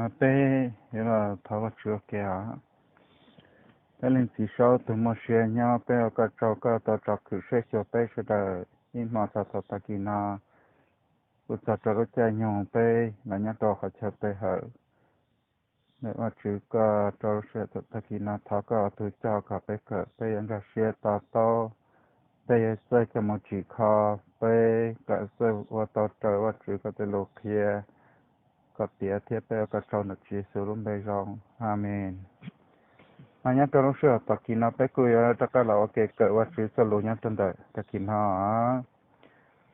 Peb yuav los thov Vajtswv ua ke os. Peb Leej Txiv saub tus muaj sia nyob, peb ua koj tsaug koj tau tsom kwm saib xyuas peb sawv daws ib hmo txog thaum tag kis no, kuj txog rau lub caij nyoog peb los nyob rau qhov chaw pe hawm. Ntawm Vajtswv koj rau lub sij hawm thaum tag kis no thov koj ua tus coj kom peb kawm, peb yuav nkag siab to taub, peb yuav txawj coj mus tsim kho, peb kom txawj ua tau raws Vajtswv koj tej lus qhia kom tiav thiab. Peb ua koj tsaug ntawm Tswv Yexus lub npe zoo, Amees. Mas nyob rau lub sij hawm tag kis no peb kuj yuav rov qab los ua ke kawm Vajtswv txoj lus nyob rau ntawm tag kis no.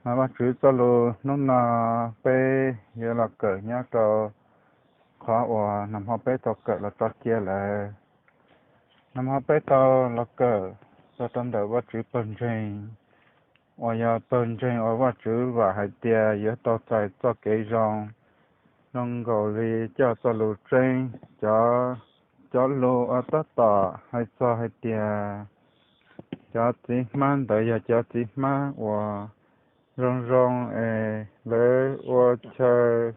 Mas Vajtswv txoj lus hnub no peb yuav los kawm nyob rau qhov uas nag hmo peb tau kawm los tso cia lawm. Nag hmo peb tau los kawm txog rau ntawm Vajtswv pawg ntseeg, uas yog pawg ntseeg uas Vajtswv vam hais tias yuav tau txais txoj kev zoo, zoo nkaus li coj txoj lus tseeb. Cov, cov lus uas tab tom hais txog hais tias cov txiv hmab ntawd yog cov txiv hmab uas zoo zoo es lawv ua chaw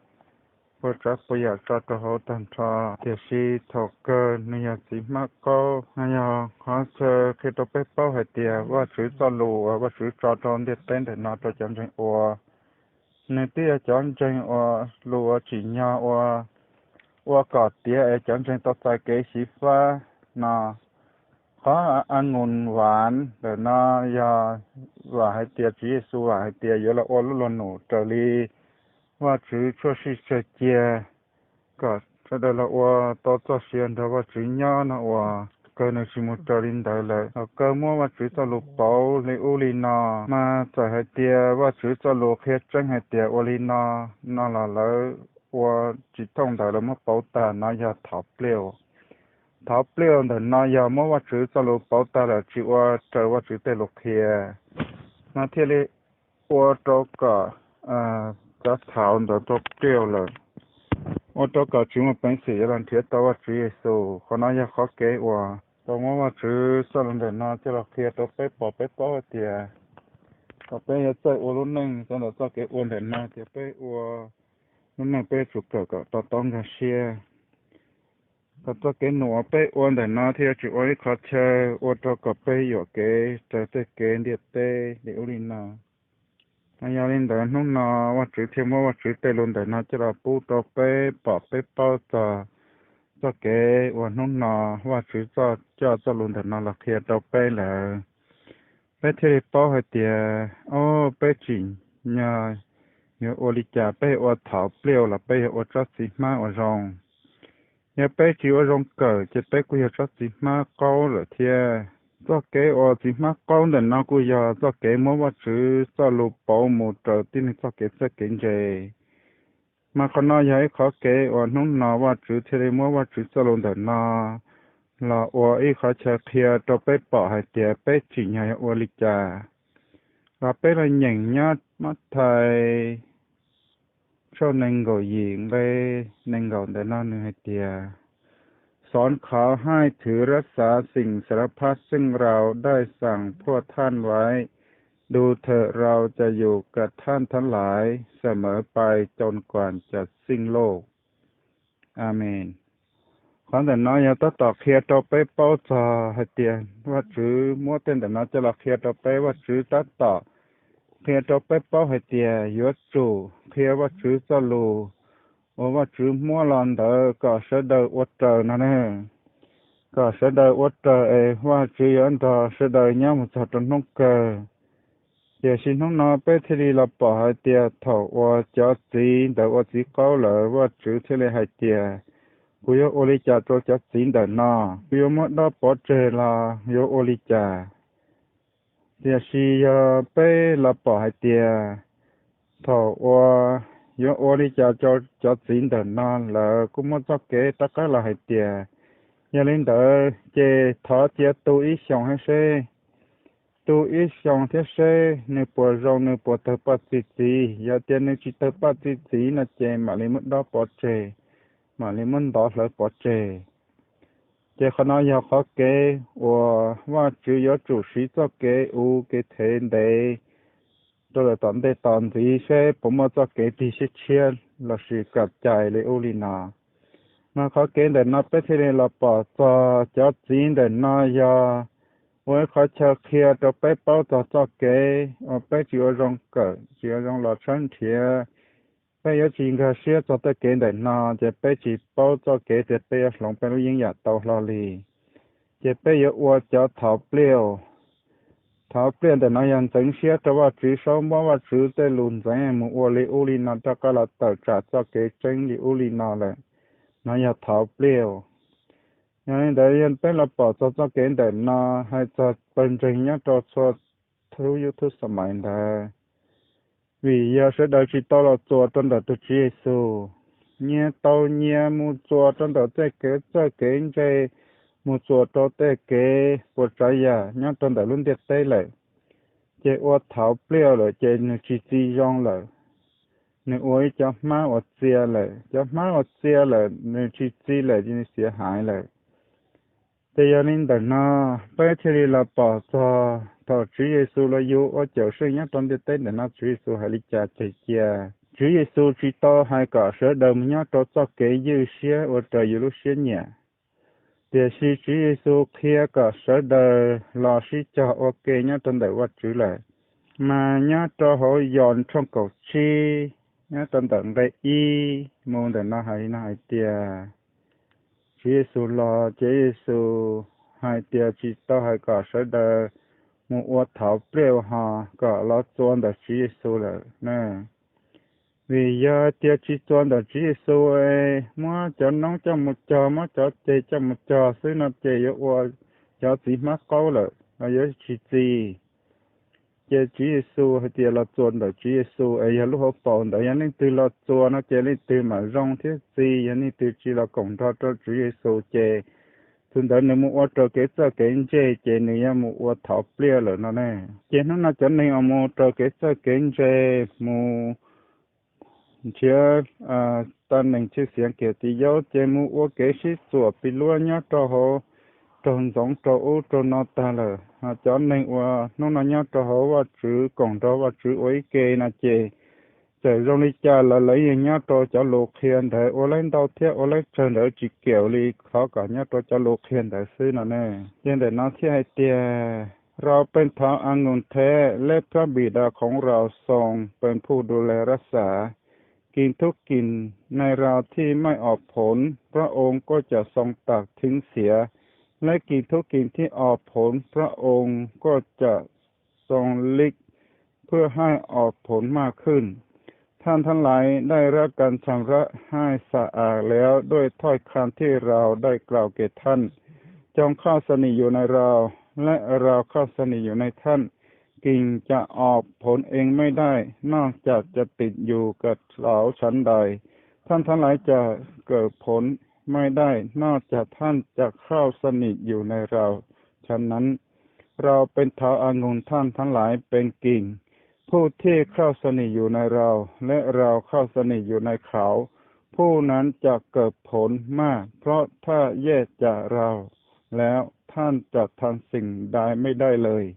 ua tsav puas yam tso rau hauv tag nrho, tiam sis thaum kawg nws yog txiv hmab qaub, no yog qhov chaw qhia rau peb paub hais tias Vajtswv txoj lus uas Vajtswv tso rau ntiaj teb ntawm no rau cov ntseeg ua, nws twb yog cov ntseeg uas lus uas tsim nyog ua, ua kom tiav es cov ntseeg tau txais kev xyiv fab no. Qhov a ngus vam ntawm no yog vam hais tias Tswv Yexus vam hais tias yuav los ua lub luag num raws li Vajtswv tshuaj sij tsawg cia, kom sawv daws los ua tau txoj sia nrog Vajtswv nyob no uas kawg nws tsis mus raws li ntawd lawm. Thaum kawg muab Vajtswv txoj lus pauv li ub li no, mas txawm hais tias Vajtswv txoj lus qhia tseeb hais tias ua li no, no los lawv ua tsis thooj ntawd, lawv muab pauv tag no yog thov pliaj. Thov pliaj ntawm no yog muab Vajtswv txoj lus pauv tag lawm tsis ua raws Vajtswv tej lus qhia, no thiaj li ua rau kom cov thov ntawd tau pliaj lawm, ua rau kom tsis muaj peev xwm yuav los nrhiav tau Vajtswv Yexus. Qhov no yog qhov kev uas tau muab Vajtswv txoj lus ntawm no coj los qhia rau peb pom peb paub hais tias kom peb yuav txawj ua lub neej txog ntawm txoj kev ua ntawm no, ces peb ua lub neej peb yuav tsum kawm kom to taub nkag siab, kom txoj kev num uas peb ua ntawm no thiaj yuav tsis ua ib qhov chaw ua rau kom peb yuam kev raws tej kev ntiaj teb li ub li no. Mas yog li ntawd hnub no Vajtswv thiaj muab Vajtswv tej lus ntawm no coj los pub rau peb pom peb paub txog txoj kev uas hnub no Vajtswv coj txoj lus ntawm no los qhia rau peb lawm. Peb thiaj li paub hais tias, o, peb tsim nyog yuav ua li cas, peb yuav ua thov pliaj los peb yuav ua tsob txiv hmab uas zoo. Yog peb tsis ua zoo kawm ces peb kuj yog tsob txiv hmab qaub lawm thiab. Txoj kev ua txiv hmab qaub ntawm no kuj yog txoj kev muab Vajtswv txoj lus pauv mus raws tib neeg txoj kev txawj kev ntse. Mas qhov no yog ib qhov kev uas hnub no Vajtswv thiaj li muab Vajtswv txoj lus ntawm no los ua ib qhov chaw qhia rau peb pom hais tias peb tsim nyog yuav ua li cas. Los peb los nyeem nyob Mathais tshooj nees nkaum yim nqe nees nkaum ntawm no nws hais tias, สอนเขาให้ถือรักษาสิ่งสารพัดซึ่งเราได้สั่งพวกท่านไว้ ดูเถิด เราจะอยู่กับท่านทั้งหลายเสมอไปจนกว่าจะสิ้นโลก Amees. Qhov ntawm no yog tab tom qhia rau peb paub txog hais tias Vajtswv muab tej ntawm no coj los qhia rau peb. Vajtswv tab tom qhia rau peb paub hais tias yuav tsum qhia Vajtswv txoj lus uas Vajtswv muab los ntawd kom sawv daws ua raws no ne. Kom sawv daws ua raws es Vajtswv yuav nrog sawv daws nyob mus txog rau hnub kawg. Tiam sis hnub no peb thiaj li los pom hais tias thaum uas cov txiv ntawd ua txiv qaub lawm, Vajtswv thiaj li hais tias, kuv yuav ua li cas rau cov txiv ntawm no? Kuv yuav muab dob pov tseg los yuav ua li cas? Tiam sis yog peb los pom hais tias thaum uas yuav ua li cas rau cov txiv ntawm no, lawv kuj muaj txoj kev rov qab los hais tias, yog li ntawd ces thov cia tu ib xyoos thiab seb, tu ib xyoos thiab seb nws puas zoo, nws puas tawg paj txi txiv. Yog tias nws tsis tawg paj txi txiv no ces mam li muab dob pov tseg, mam li muab ntov hlawv pov tseg. Ces qhov no yog qhov kev uas Vajtswv yuav tsum siv txoj kev uv kev thev ntev rau lawm tom ntej tom ntxiv seb puas muaj txoj kev tig siab tshiab lossis kom cai li ub li no. Mas qhov kev ntawm no peb thiaj li los pom txog cov txiv ntawm no yog ua ib qhov chaw qhia rau peb paub txog txoj kev uas peb tsis ua zoo kawm, tsis ua zoo los tshawb nrhiav. Peb yuav tsis nkag siab txog tej kev ntawm no, ces peb tsis paub txoj kev tias peb yuav hloov peb lub yeeb yam tau hlo li. Ces peb yuav ua cov thov pliaj. Thov pliaj ntawm no yog ntxeev siab rau Vajtswv, saub muab Vajtswv tej lus ntxeev mus ua li ub li no rov qab los tawm tsam txoj kev tseeb li ub li no lawm. No yog thov pliaj. Yog li ntawd yog peb los pom txog txoj kev ntawm no hais txog pawg ntseeg nyob rau txhua thub yub thub xas mais ntawd, vim yog sawv daws tsis tau los txuas rau ntawm tus Tswv Yexus, nyias tau nyias mus txuas rau ntawm tej kev txawj kev ntse, mus txuas rau tej kev puas tsav yam nyob rau ntawm lub ntiaj teb lawm. Ces ua thov pliaj lawm ces nws tsis txi zoo lawm. Nws ua ib cov hmab uas txia lawm, cov hmab uas txia lawm nws tsis txi lawm ces nws xiav haiv lawm. Ces yog li ntawm no peb thiaj li los pom txog thaum Tswv Yexus los yug ua Cawmseej nyob rau ntiaj teb ntawm no Tswv Yexus hais li cas tseg cia. Tswv Yexus tsis tau hais kom sawv daws mus nyob rau txoj kev ywj siab ua raws yus lub siab nyiam, tiam sis Tswv Yexus qhia kom sawv daws los sib cog ua ke nyob rau ntawm Vajtswv lawm. Mas nyob rau hauv Yos tshooj kaum tsib, nyob rau ntawm nqe ib mus ntawm no hais li no hais tias, Tswv Yexus los ces Yexus hais tias tsis tau hais kom sawv daws mus ua thov pliaj ho kom los txua ntawm Tswv Yexus lawm. Vim yog tias tsis txua ntawm Tswv Yexus, muab cov noob coj mus cog, muab cov ceg coj mus cog xwb no ces yuav ua cov txiv hmab qaub lawm los yuav tsis txi. Ces Tswv Yexus hais tias los txua ntawm Tswv Yexus es yog lub hauv paus ntawd yog leej twg los txua no ces leej twg mam zoo thiab txi, yog leej twg tsis los koom nrog rau Tswv Yexus ces tus ntawd nws mus ua raws kev txawj kev ntse ces nws yuav mus ua thov pliaj lawm no ne. Ces hnub no cov neeg uas mus raws kev txawj kev ntse, mus nrhiav tag neeg tshwj xiav kiag txiv yaub ces mus ua kev sib txuam pis luab nyob rau hauv raug ntxoov rau ub rau no tag lawm. Cov neeg uas hnub no nyob rau hauv Vajtswv koom nrog Vajtswv ua ib ke no ces txawm zoo li cas los lawv yeej nyob rau cov lus qhia ntawd, ua lawv ntau thiab ua lawv tsawg ntawd tsis kiam li, thov kom nyob rau cov lus qhia ntawd xwb no ne. Ces ntawm no thiaj hais tias, Rau pes thov a ngu ntheb leb phab npis da khoov rau xoo pes phuj du le rab xav, kis thub kis nai rau thij maij os phoov prab oo kuaj cam xoo tas theeb xiav, leb kis thub kis thij os phoov prab oo kuaj cam xoo lib, phwj haij os phoov maj khwj. Thaj thab lais daj rab kas tsham rab haij xa as liab duaj thoj kha thij rau daj rau kev thaj, coo khaj xa nim yus nai rau, leb rau khaj xa nim yus nai thaj, kis cam os phoov eej mej daj noj cam cam tim yus ka hlauv tshav ntais, thaj thab lais cam kawm phoov mej daj noj cam thaj cam khaj xa nim yus nai rau tshav nab. Rau pes thov a ngu thaj thab lais pes kis, phuj thij khaj xa nim yus nai rau, leb rau khaj xa nim yus nai khauv, phuj nab cam kawm phoov maj, plhob thaj yej cam rau, leb thaj cam thaj xeem dai mej daj lawm.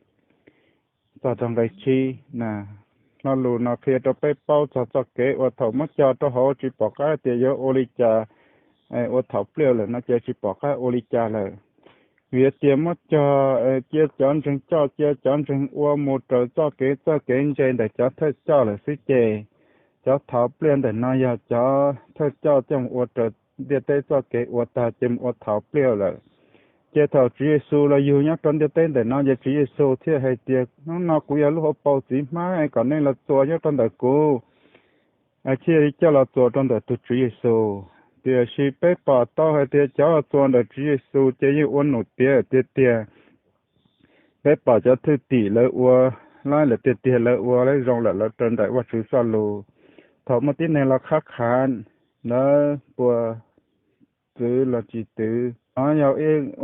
Txog rau nqe tsib na, lo lus no qhia rau peb paub txog txoj kev uas thaum muab cog rau hauv tsis pom qab tias yuav ua li cas, ua thaum pliaj lawm no ces tsis pom qab ua li cas lawm. Vim tias muab cog, cia cov ntseeg coj, cia cov ntseeg ua mus raws txoj kev txawj kev ntse ntawm cov thawj coj lawm xwb ces cov thov pliaj ntawm no yog cov thawj coj coj mus ua raws ntiaj teb txoj kev ua tag ces mus ua thov pliaj lawm. Ces thaum Tswv Yexus los yug nyob rau ntiaj teb ntawm no ces Tswv Yexus thiaj hais tias, Hnub no kuv yog lub hauv paus txiv hmab, kom nej los txua nyob rau ntawm kuv. Thiaj li coj los txua rau ntawm tus Tswv Yexus. Tiam sis peb pom tau hais tias cov txua ntawm Tswv Yexus ces yeej ua num tiav tiag tiag. Peb pom cov thwj tim lawv ua laib lawm tiag tiag, lawv ua laib zoo lawm, lawv raws nraim Vajtswv txoj lus. Thaum muaj tib neeg los qhab qhav, lawv puas twv los tsis twv. Nov yog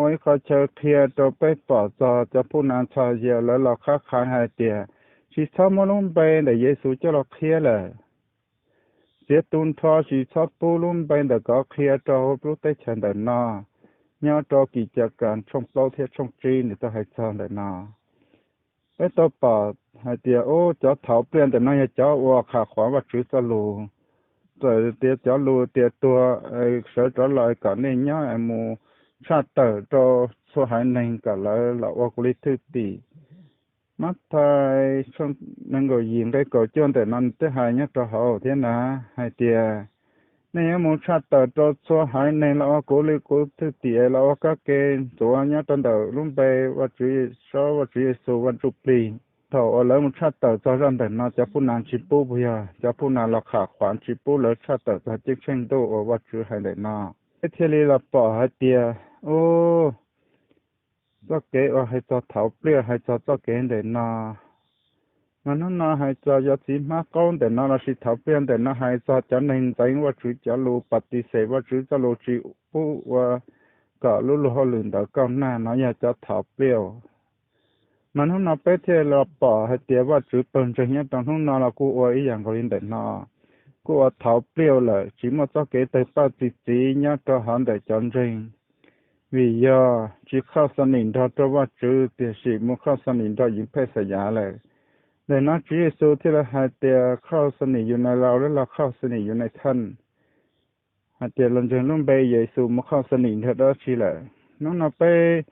ua ib qho chaw qhia rau peb pom txog cov phuj nas txhos yawg lawv los qhab qhav hais tias, Tsis txhob muab lub npe ntawm Yexus coj los qhia lawm. Txiav tu nrho, tsis txhob pub lub npe ntawm kov qhia rau hauv lub teb chaws ntawm no. Nyob rau Kim Ca Kas tshooj plaub thiab tshooj tsib nws tau hais txog ntawm no. Peb tau pom hais tias, ub, cov thov pliaj ntawm no yog cov uas qham qhuas Vajtswv txoj lus. txawm tias cov lus tias tuag, sawv rov los kom nej nyob mus tshaj tawm rau txhua haiv neeg kom lawv los ua kuv li thwj tim. Mathais nees nkaum yim nqe kaum cuaj ntawm no nws twb hais nyob rau hauv thiab na, hais tias nej yuav mus tshaj tawm rau txhua haiv neeg los ua kuv li kuv thwj tim, los ua kab ke ntxuav nyob rau ntawm lub npe Vaj Tswv, Vaj Tswv Yexus Vaj Ntsuj Plig. Thaum uas lawv mus tshaj tawm txog zaj ntawm no, cov phuj nas tsis pub, puas yog cov phuj nas los kham khuav tsis pub lawv tshaj tawm txog ceeb tsheej ntuj uas Vaj Tswv hais ntawm no. Peb thiaj li los pom hais tias, u, txoj kev uas hais txog thauv pliaj hais txog txoj kev ntawm no, mas hnub no hais txog cov txiv hmab qaub ntawm no lossis thauv pliaj ntawm no hais txog cov neeg ntxeev Vaj Tswv cov lus, pas tis xes Vaj Tswv txoj lus, tsis pub ua kom lub luag hauj lwm ntawd kauj nag no yog cov thauv pliaj. Mas hnub no peb thiaj los pom hais tias Vaj Tswv pawg ntseeg nyob rau hnub no los kuj ua ib yam nkaus li ntawm no, kuj ua thauv pliaj lawm, tsis muaj txoj kev tawg paj txi txiv nyob rau hauv ntawm cov ntseeg. Vim yog tsis khauj xa nim nrog rau Vaj Tswv, tiam sis mus khauj xa nim nrog yim phej xa yav lawm. Ntawm no Tswv Yexus thiaj li hais tias khauj xa nim yus nais laus los khauj xa nim yus nais thaj, hais tias los ntseeg lub npe Yexus mus khauj xa nim nrog dab tsi lawm. Hnub no peb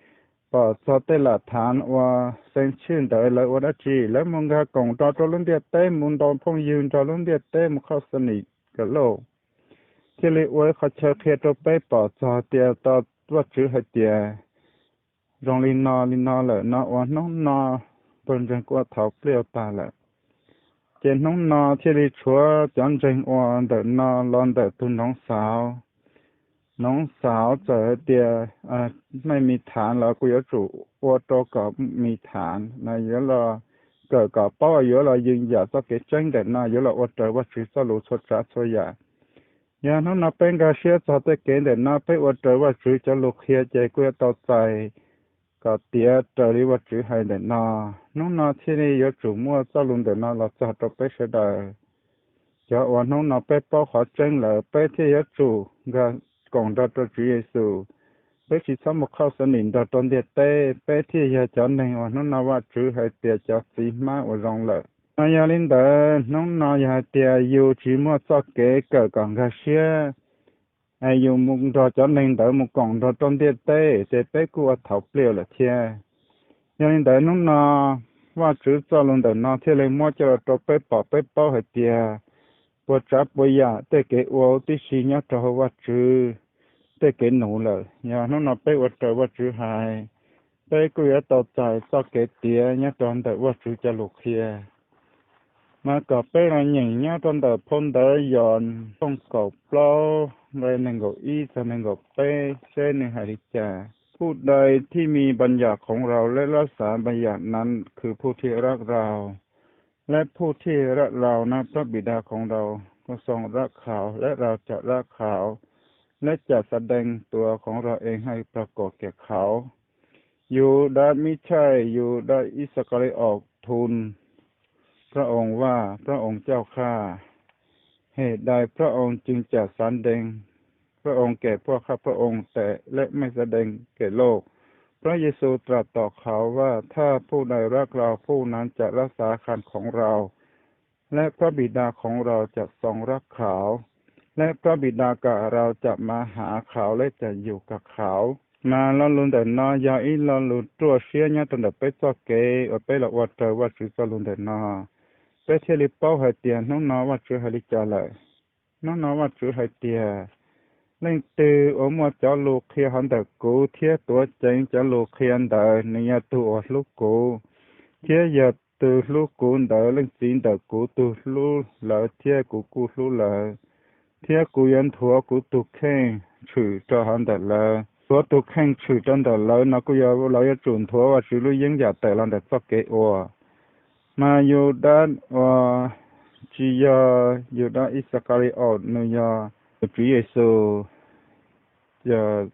pom txog tej lam thav uas xeev tshwj ntawd lawv ua dab tsi, lawv mus nkag koom nrog rau lub ntiaj teb, mus ntaus phooj ywg nrog lub ntiaj teb mus khauj xa nim kawm lauj. Thiaj li ua ib qhov chaw qhia rau peb pom txog tias tau Vaj Tswv hais tias zoo li no li no lawm no uas hnub no pawg ntseeg kuj ua thauv pliaj tag lawm. Ces hnub no thiaj li tshuav cov ntseeg uas ntawm no los ntawm tus noov xauv. Noov xauv txawm hais tias mej mis thav los kuj yuav tsum ua rau kom mis thav no yuav los kawm kom paub, yuav los yees yam txoj kev tseeb ntawm no, yuav los ua raws Vaj Tswv txoj lus txhua tsav txhua yam. Yog hnub no peb nkag siab txog tej kev ntawm no, peb ua raws Vaj Tswv cov lus qhia ces kuj yuav tau txais kom tiav raws li Vaj Tswv hais ntawm no. Hnub no thiaj li yuav tsum muaj txoj lus ntawm no los txog rau peb sawv daws. Cov uas hnub no peb paub qhov tseeb lawm, peb thiaj yuav tsum nkag koom nrog rau Tswv Yexus. Peb tsis txhob mus khauj xa nim nrog rau ntiaj teb, peb thiaj yog cov neeg uas hnub no Vaj Tswv hais tias cov txiv hmab uas zoo lawm. Mas yog li ntawd hnub no yog hais tias yus tsis muaj txoj kev kawm kom nkag siab, es yus mus nrog cov neeg ntawd mus koom nrog rau ntiaj teb ces peb kuj ua thauv pliaj lawm thiab. Yog li ntawd hnub no Vaj Tswv txoj lus ntawm no thiaj li muab coj los rau peb pom peb paub hais tias puas tsav puas yam tej kev ua huv tib si nyob rau hauv Vaj Tswv tej kev nuv lawm. Yog hnub no peb ua raws Vaj Tswv hais, peb kuj yuav tau txais txoj kev tiav nyob rau ntawm Vaj Tswv cov lus qhia. Mas kom peb los nyeem nyob rau ntawm phau ntawv Yos tshooj kaum plaub nqe nees nkaum ib txog nees nkaum peb seb nws hais li cas.ผู้ใดที่มีบัญญัติของเรา และรักษาบัญญัตินั้น คือผู้ที่รักเรา และผู้ที่รักเรานั้น พระบิดาของเราก็ทรงรักเขา และเราจะรักเขา และจะแสดงตัวของเราเองให้ปรากฏแก่เขา ยูดาห์ ไม่ใช่ยูดาห์อิสคาริโอท ทูลพระองค์ว่า พระองค์เจ้าข้า เหตุใดพระองค์จึงจะแสดงพระองค์แก่พวกข้าพระองค์แต่ และไม่แสดงแก่โลก พระเยซูตรัสต่อเขาว่า ถ้าผู้ใดรักเรา ผู้นั้นจะรักษาคำของเรา และพระบิดาของเราจะทรงรักเขา และพระบิดากับเราจะมาหาเขา และจะอยู่กับเขา Mas lo lus ntawm no yog ib lo lus ruaj siab nyob rau ntawm peb txoj kev uas peb los ua raws Vajtswv txoj lus ntawm no, peb thiaj li paub hais tias hnub no Vajtswv hais li cas lawm. Hnub no Vajtswv hais tias, leej twg uas muaj cov lus qhia hov ntawm kuv thiab tuav ceev cov lus qhia ntawd, nws yog tus uas hlub kuv, thiab yog tus hlub kuv ntawd, leej txiv ntawm kuv tus hlub lawv thiab kuv kuj hlub lawv, thiab kuv yuav nthuav kuv tus kheej tshwm rau hov ntawm lawv. Nthuav tus kheej tshwm rau ntawm lawv no kuj yog lawv yuav tsum nthuav Vajtswv lub yeeb yam tawm los ntawm txoj kev ua. Mas Yudas uas tsis yog Yudas Isakalios, nws yog tus Tswv Yexus, yog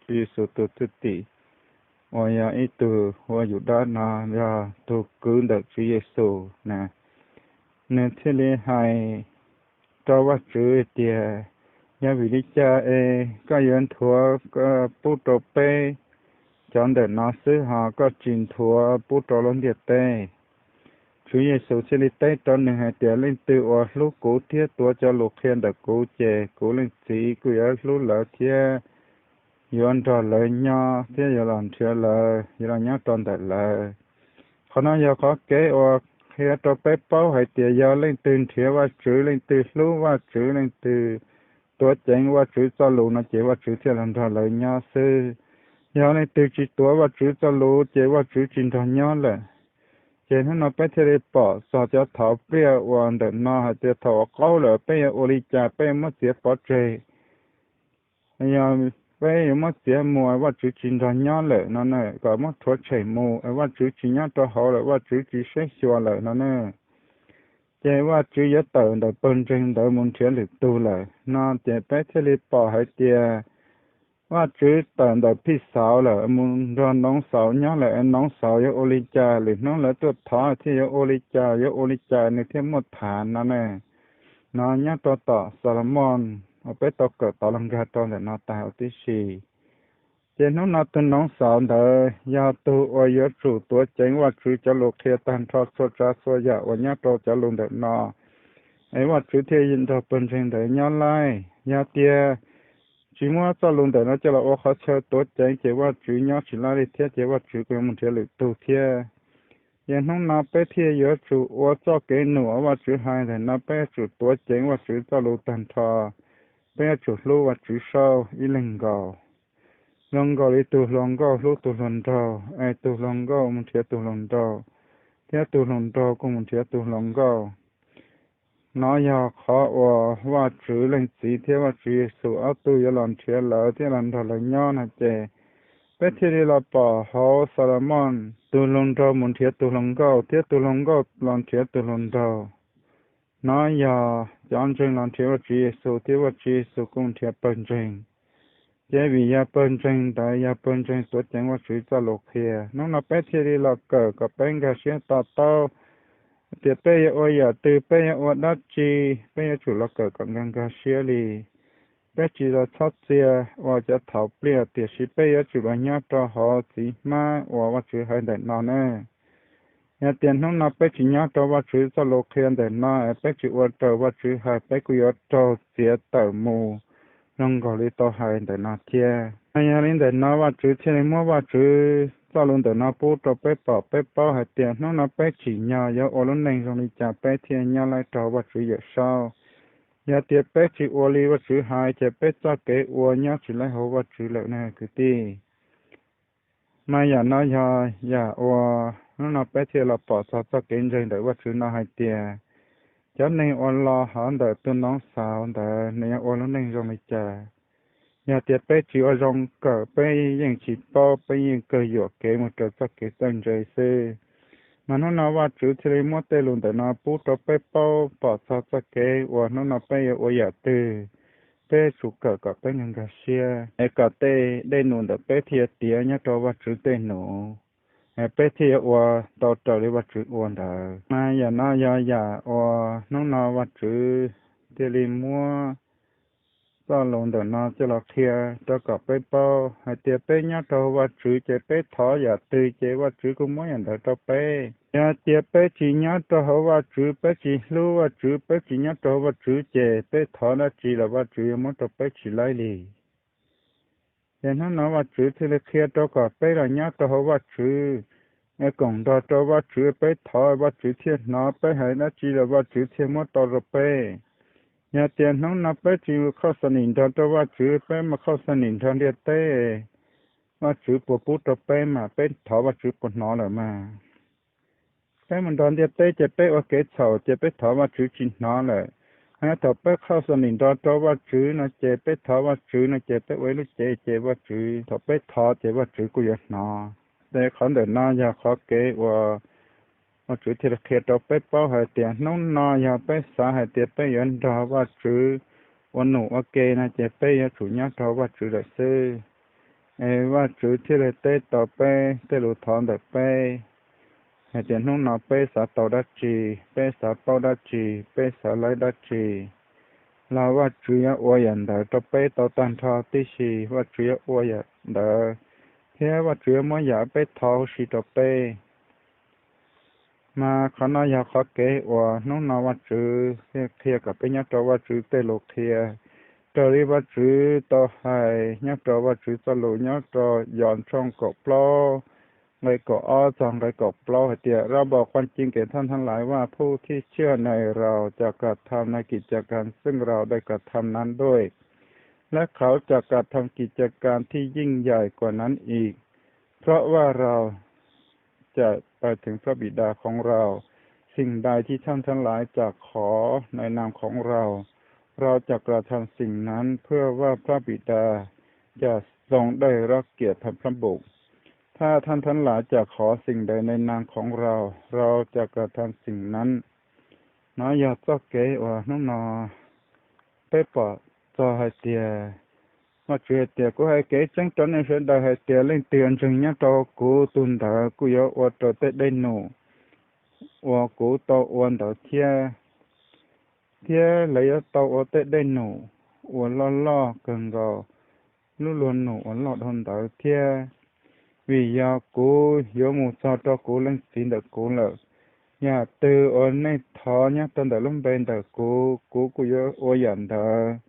Tswv Yexus tus thwj tim, uas yog ib tug ua Yudas no, yog tus kwv ntawm Tswv Yexus na. Nws thiaj li hais rau Vajtswv tias, yog vim li cas es koj yuav nthuav pub rau peb cov ntawm no xwb ho koj tsis nthuav pub rau lub ntiaj teb? Tswv Yexus thiaj li teb rau nws hais tias, Leej twg uas hlub kuv thiab tuav cov lus qhia ntawm kuv, ces kuv Leej Txiv kuj yuav hlub lawv thiab yuav nrog lawv nyob thiab yuav los nrhiav lawv, yuav los nyob rau ntawm lawv. Qhov no yog qhov kev uas qhia rau peb paub hais tias yog leej twg nrhiav Vajtswv, leej twg hlub Vajtswv, leej twg tuav ceev Vajtswv txoj lus no ces Vajtswv thiaj los nrog lawv nyob xwb. Yog leej twg tsis tuav Vajtswv txoj lus ces Vajtswv tsis nrog nyob lawm. Ces hnub no peb thiaj li pom txog cov thaum pliaj uas ntawm no hais tias thaum uas qaub lawm peb yuav ua li cas, peb yuav muab txiav pov tseg, yog peb yuav muab txiav mus, Vajtswv tsis nrog nyob lawm no na, kom muab rhuav tshem mus, Vajtswv tsis nyob rau hauv lawm, Vajtswv tsis saib xyuas lawm no na. Ces Vajtswv yuav tawm ntawm pawg ntseeg ntawd mus nrhiav lwm tug lawm no, ces peb thiaj li pom hais tias Vajtswv tawm ntawm Phij Xauv lawm mus nrog Noov Xauv nyob lawm. Noov Xauv yuav ua li cas, lwm hnub lawv tuaj thov thiaj yuav ua li cas, yuav ua li cas nws thiaj muaj tham no ne. No nyob rau tom Xalamos uas peb tau kawm tod los nkag rau ntawm no tag huv tib si. Ces hnub no tus Noov Xauv ntawd yog tug uas yuav tsum tuav ceev Vajtswv cov lus qhia tag nrho txhua tsav txhua yam uas nyob rau cov lus ntawm no, es Vajtswv thiaj nrog pawg ntseeg ntawd nyob laij. Yog tias tsis muab txoj lus ntawm no coj los ua qhov chaw tuav ceev ces Vajtswv nyob tsis laij li thiab, ces Vajtswv kuj yuav mus nrhiav lwm tug thiab. Ces hnub no peb thiaj yuav tsum ua txoj kev num uas Vajtswv hais ntawm no, peb yuav tsum tuav ceev Vajtswv txoj lus tag nrho. Peb yuav tsum hlub Vajtswv saub ib leeg nkaus, zoo nkaus li tus hluas nkauj hlub tus hluas nraug, es tus hluas nkauj mus nrhiav tus hluas nraug, thiab tus hluas nraug kuj mus nrhiav tus hluas nkauj. No yog qhov uas Vajtswv Leej Txiv thiab Vajtswv Yexus ob tug yuav los nrhiav lawv thiab los nrog lawv nyob no ces peb thiaj li los pom hauv Xalamos tus hluas nraug mus nrhiav tus hluas nkauj, thiab tus hluas nkauj los nrhiav tus hluas nraug. No yog cov ntseeg los nrhiav Vajtswv Yexus, thiab Vajtswv Yexus kuj nrhiav pawg ntseeg. Ces vim yog pawg ntseeg ntawd yog pawg ntseeg tuav ceev Vajtswv txoj lus qhia, hnub no peb thiaj li los kawm kom peb nkag siab to taub tias peb yuav ua yam twg, peb yuav ua dab tsi, peb yuav tsum los kawm kom nkag nkag siab li. Peb tsis los txhob txia ua cov thaum pliaj, tiam sis peb yuav tsum los nyob rau hauv txiv hmab uas Vajtswv hais ntawm no ne. Yog tias hnub no peb tsis nyob rau Vajtswv txoj lus qhia ntawm no, peb tsis ua raws Vajtswv hais, peb kuj yuav raug txiav tawm mus zoo nkaus li tau hais ntawm no thiab. Yog li ntawm no Vajtswv thiaj li muab Vajtswv txoj lus ntawm no pub rau peb pom peb paub hais tias hnub no peb tsim nyog yuav ua lub neej zoo li cas peb thiaj nyob laij rau Vajtswv Yawmsaub. Yog tias peb tsis ua li Vajtswv hais ces peb txoj kev ua nyob tsis laij hauv Vajtswv lawm ne kwv tij. Mas yam no yog yam uas hnub no peb thiaj los pom txog txoj kev ntseeg ntawm Vajtswv no hais tias cov neeg uas los hauv ntawm tus noov xauv ntawd nws yuav ua lub neej zoo li cas. Yog tias peb tsis ua zoo kawm peb yeej tsis paub, peb yeej kawg yuam kev mus raws txoj kev txawj ntse xwb. Mas hnub no Vajtswv thiaj li muab tej lus ntawm no pub rau peb paub pom txog txoj kev uas hnub no peb yuav ua yam twg, peb tsum kawm kom peb nkag nkag siab es kom tej dej num ntawm peb thiaj tiav nyob rau Vajtswv tej num, es peb thiaj yuav ua tau raws li Vajtswv ua ntawd. Mas yam no yog yam uas hnub no Vajtswv thiaj li muab txoj lus ntawm no coj los qhia rau kom peb paub hais tias peb nyob rau hauv Vajtswv ces peb thov yam twg ces Vajtswv kuj muab yam ntawd rau peb. Yog tias peb tsis nyob rau hauv Vajtswv, peb tsis hlub Vajtswv, peb tsis nyob rau hauv Vajtswv ces peb thov dab tsi los Vajtswv yuav muab rau peb tsis laib li. Ces hnub no Vajtswv thiaj li qhia rau kom peb los nyob rau hauv Vajtswv, es koom nrog rau Vajtswv, peb thov Vajtswv thiaj hnov, peb hais dab tsi los Vajtswv thiaj muab tau rau peb. Yog tias hnub no peb tsis mus khauj xa nim nrog rau Vajtswv, peb mus khauj xa nim nrog ntiaj teb, Vajtswv puas pub rau peb mas peb thov Vajtswv puas hnov lawm mas. Peb mus nrog ntiaj teb ces peb ua kev txhaum ces peb thov Vajtswv tsis hnov lawm. Ho yog thaum peb khauj xa nim nrog rau Vajtswv no ces peb thov Vajtswv no ces peb ua ib lub cev ces Vajtswv, thaum peb thov ces Vajtswv kuj yuav hnov. Ces qhov ntawm no yog qhov kev uas Vajtswv thiaj li qhia rau peb paub hais tias hnub no yog peb xav hais tias peb yuav nrog Vajtswv ua num ua ke no ces peb yuav tsum nyob rau Vajtswv lawm xwb. Es Vajtswv thiaj li teb tau peb tej lus thov ntawm peb hais tias hnub no peb xav tau dab tsi, peb xav paub dab tsi, peb xav laib dab tsi, los Vajtswv yuav ua yam ntawd rau peb tau tag nrho tib si. Vajtswv yuav ua yam ntawd, thiab Vajtswv yuav muab yam peb thov huv si rau peb. Mas qhov no yog qhov kev uas hnub no Vajtswv thiaj qhia kom peb nyob rau Vajtswv tej lus qhia, raws li Vajtswv tau hais nyob rau Vajtswv txoj lus nyob rau Yauv tshooj kaum plaub, nqe kaum ob txog nqe kaum plaub hais tias, Rau npaum qua kin kẻ thơm thơm lái và phúc khi chưa nảy rau cho cả thơm nơi kỷ cho căn xưng rau đây cả thơm nán đuôi, lát kháu cho cả thơm kỷ cho căn thiยิ่ng dạy của nắn ig, เพราะว่าเราจะไปถึงพระบิดาของเรา สิ่งใดที่ท่านทั้งหลายจะขอในนามของเรา เราจะกระทำสิ่งนั้น เพื่อว่าพระบิดาจะทรงได้รับเกียรติแห่งพระบุตร ถ้าท่านทั้งหลายจะขอสิ่งใดในนามของเรา เราจะกระทำสิ่งนั้น Nov yog txoj kev uas hnub no peb pom txog hais tias, Vajtswv hais tias, Kuv hais kev tseeb rau nej sawv daws hais tias, leej twg ntseeg nyob rau kuv tus ntawd kuj yuav ua raws tej dej num uas kuv tau ua ntawd thiab, thiab lawv yuav tau ua tej dej num uas loj loj kawg nkaus lub luag num uas loj dhau ntawd thiab. Vim yog kuv yuav mus txog rau kuv Leej Txiv ntawm kuv lawm. Yam twg uas nej thov nyob rau ntawm lub npe ntawm kuv, kuv kuj yuav ua yam ntawd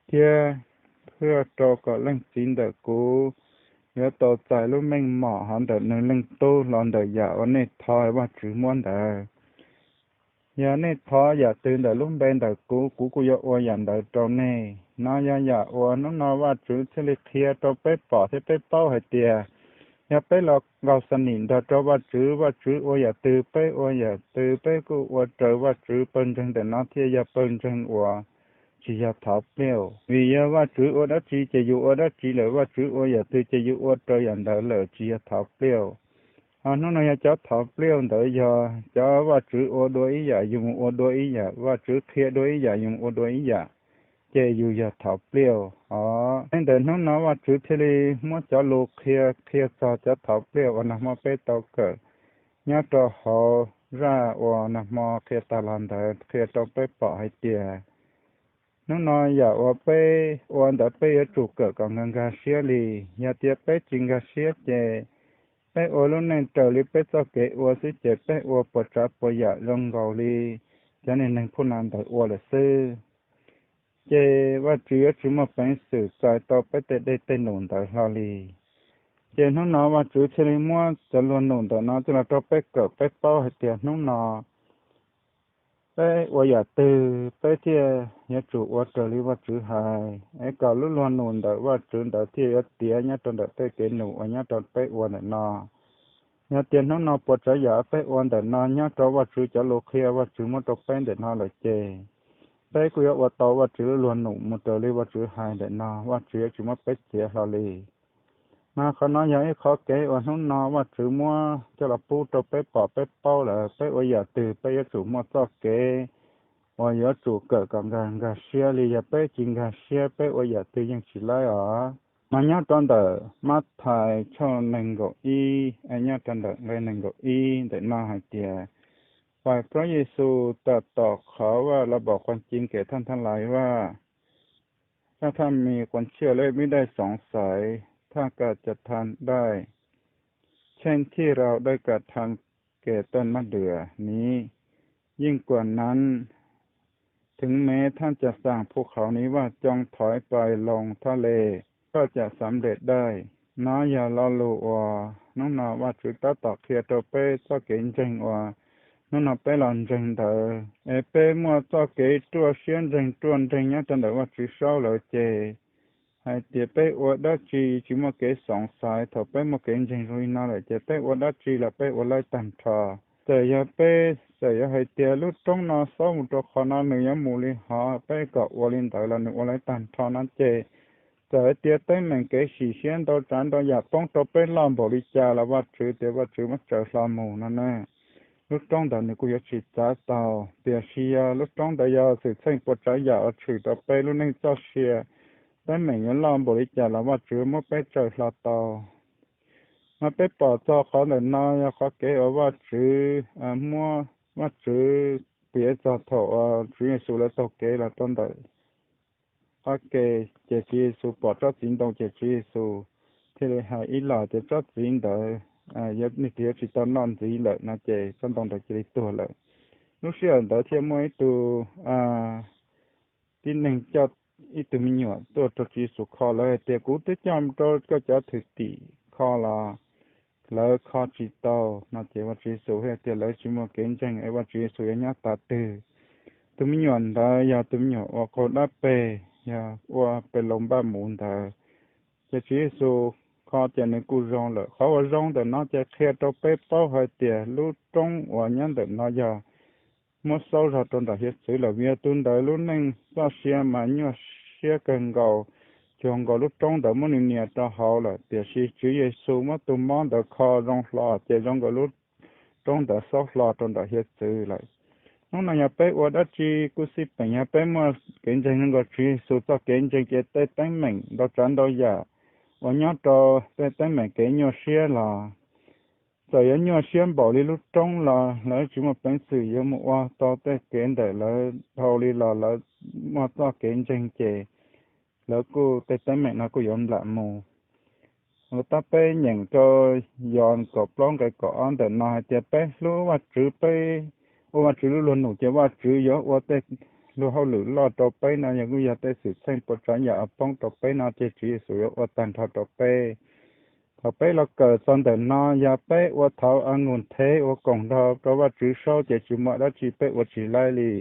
thiab, thiaj rau kom Leej Txiv ntawm kuv yuav tau txais lub meej mom hauv ntawm nws Leej Tub los ntawm yam uas nej thov Vajtswv muab ntawd. Yog nej thov yam twg ntawm lub npe ntawm kuv, kuv kuj yuav ua yam ntawd rau nej. Nov yog yam uas hnub no Vajtswv thiaj li qhia rau peb pom thiab peb paub hais tias, yog peb los nkaus xas nim nrog rau Vajtswv, Vajtswv ua yam twg peb ua yam twg, peb kuj ua raws Vajtswv. Pawg ntseeg ntawm no thiaj yog pawg ntseeg uas tsis yog thov pliaj. Vim yog Vajtswv ua dab tsi ces yus ua dab tsi lawm, Vajtswv ua yam twg ces yus ua raws yam ntawd lawm, tsis yog thov pliaj. Ho hnub no yog cov thov pliaj ntawd yog cov Vajtswv ua dua ib yam yus mus ua dua ib yam, Vajtswv qhia dua ib yam yus mus ua dua ib yam, ces yus yog thov pliaj os. Ntawm hnub no Vajtswv thiaj li muab cov lus qhia qhia txog cov thov pliaj uas nag hmo peb tau kawm nyob rau hauv zaj uas nag hmo qhia tas los ntawd, qhia rau peb pom hais tias hnub no yam uas peb ua ntawd peb yuav tsum kawm kom nkag nkag siab li. Yog tias peb tsis nkag siab ces peb ua lub neej raws li peb txoj kev ua xwb ces peb ua puas tsav puas yam zoo nkaus li cov niag neeg phuj no ntawd ua lawm xwb, ces Vajtswv yuav tsis muaj peev xwm txais tau peb tej dej tej num ntawd hlo li. Ces hnub no Vajtswv thiaj li muab cov luag num ntawm no coj los rau peb kawm peb paub hais tias hnub no peb ua yam twg peb thiaj yuav tsum ua raws li Vajtswv hais, es kom lub luag num ntawm Vajtswv ntawd thiaj yuav tiav nyob rau ntawm tej kev num uas nyob rau peb ua ntawm no. Yog tias hnub no puas tsav yam peb ua ntawm no nyob rau Vajtswv cov lus qhia Vajtswv muab rau peb ntawm no lawm ces peb kuj yuav ua tau Vajtswv lub luag num mus raws li Vajtswv hais ntawm no, Vajtswv yuav tsis muab peb txiav hlo li. Mas qhov no yog ib qhov kev uas hnub no Vajtswv muab coj los pub rau peb pom peb paub lawm, peb ua yam twg peb yuav tsum muaj txoj kev uas yuav tsum kawm kom nkag nkag siab li. Yog peb tsis nkag siab peb ua yam twg yeej tsis laib os. Mas nyob rau ntawm Mathais tshooj nees nkaum ib, nyob rau ntawm nqe nees nkaum ib ntawm no hais tias, Vậy Chúa Giêsu tỏ tỏ khó và là bỏ qua chính kẻ thân thân lái và các thăm mì quần chia lễ biết đây sống sói, tha cả chặt than đai, trên thi rào đây cả thăm kẻ tân mắt đửa ní. Nhưng của nắn, ถึงแม้ท่านจะสั่งภูเขานี้ว่าจงถอยไปลงทะเล ก็จะสำเร็จได้. Nov yog lo lus uas hnub no Vajtswv tab tom qhia rau peb txoj kev ntseeg uas hnub no peb los ntseeg ntawd, es peb muaj txoj kev ruaj siab ntseeg ruaj nreeg nyob rau ntawm Vajtswv saub lawm ces hais tias peb ua dab tsi tsis muaj kev xoom xaiv. Thaum peb muaj kev ntseeg zoo li no lawm ces peb ua dab tsi los peb ua laib tag nrho. Txawm yog peb, txawm yog hais tias lub roob no xob mus rau qhov no nws yuav mus li hov, peb kom ua li ntawd los nws ua laib tag nrho no ces txawm hais tias teeb meem kev sim siab ntau tsav ntau yam poob rau peb loj npaum li cas los Vajtswv tias Vajtswv muab tsaws hlo mus no na, lub roob ntawd nws kuj yuav tsis txav tau. Tiam sis yog lub roob ntawd yog xwm txheej puas tsav yam uas tshwm rau peb lub neej txoj sia, teeb meem yuav loj npaum li cas los Vajtswv muab peb tsaws hlo tau. Mas peb pom txog qhov ntawm no yog qhov kev uas Vajtswv muab, Vajtswv piav txog thaum uas Tswv Yexus lawv taug kev los rau ntawm qab ke, ces Tswv Yexus pom tsob txiv ntoo ces Tswv Yexus thiaj li hais ib los tias tsob txiv ntawd yuav, nej twb yuav tsis tau noj ntxiv lawm no ces tsob ntoo ntawd cia li tuag lawm. Lub sij hawm ntawd thiaj muaj ib tug tib neeg coj ib tug me nyuam tuaj rau Tswv Yexus kho, lawv hais tias, kuv twb coj rau koj cov thwj tim kho los lawv kho tsis tau no ces Vajtswv Yexus hais tias lawv tsis muaj kev ntseeg es Vajtswv Yexus yuav nyob tag twg. Tus me nyuam ntawd yog tus me nyuam uas qaug dab peg, yog ua pes laus npaj mus ntawd. Ces Tswv Yexus kho ces nws kuj zoo lawm. Qhov uas zoo ntawm no ces qhia rau peb paub hais tias lub roob uas nyob ntawm no yog muab xaub zog rau nram hiav txwv lawm, vim yog tus ntawd lub neej txoj sia mas nyuaj siab kawg nkaus, cuag nkaus lub roob ntawd muab nws nias rau hauv lawm. Tiam sis Tswv Yexus muab tus mob ntawd kho zoo hlo ces zoo nkaus lub roob ntawd xaub hlo rau nram hiav txwv lawm. Hnub no yog peb ua dab tsi kuj xij peem, yog peb muaj kev ntseeg zoo nkaus Tswv Yexus txoj kev ntseeg ces tej teeb meem ntau tsav ntau yam uas nyob rau tej teeb meem kev nyuaj siab los txawm yuav nyuaj siab npaum li lub roob los lawv tsis muaj peev xwm yuav mus ua tau tej kev ntawm lawv dhau li los lawv muaj txoj kev ntseeg ces lawv kuj tej teeb meem no kuj yuav nplam mus. Tab peb nyeem rau Yos kaum plaub nqe kaum ob ntawm no hais tias peb hlub Vajtswv, peb ua Vajtswv lub luag num ces Vajtswv yuav ua tej luag hauj lwm loj rau peb no yog kuj yog tej xwm txheej puas tsav yam uas poob rau peb no ces Tswv Yexus yuav ua tag nrho rau peb. Thaum peb los kawm txog ntawm no, yog peb ua thauv a ngus thev ua koom nrog rau Vajtswv saub ces tsis muaj dab tsi peb ua tsis laib li.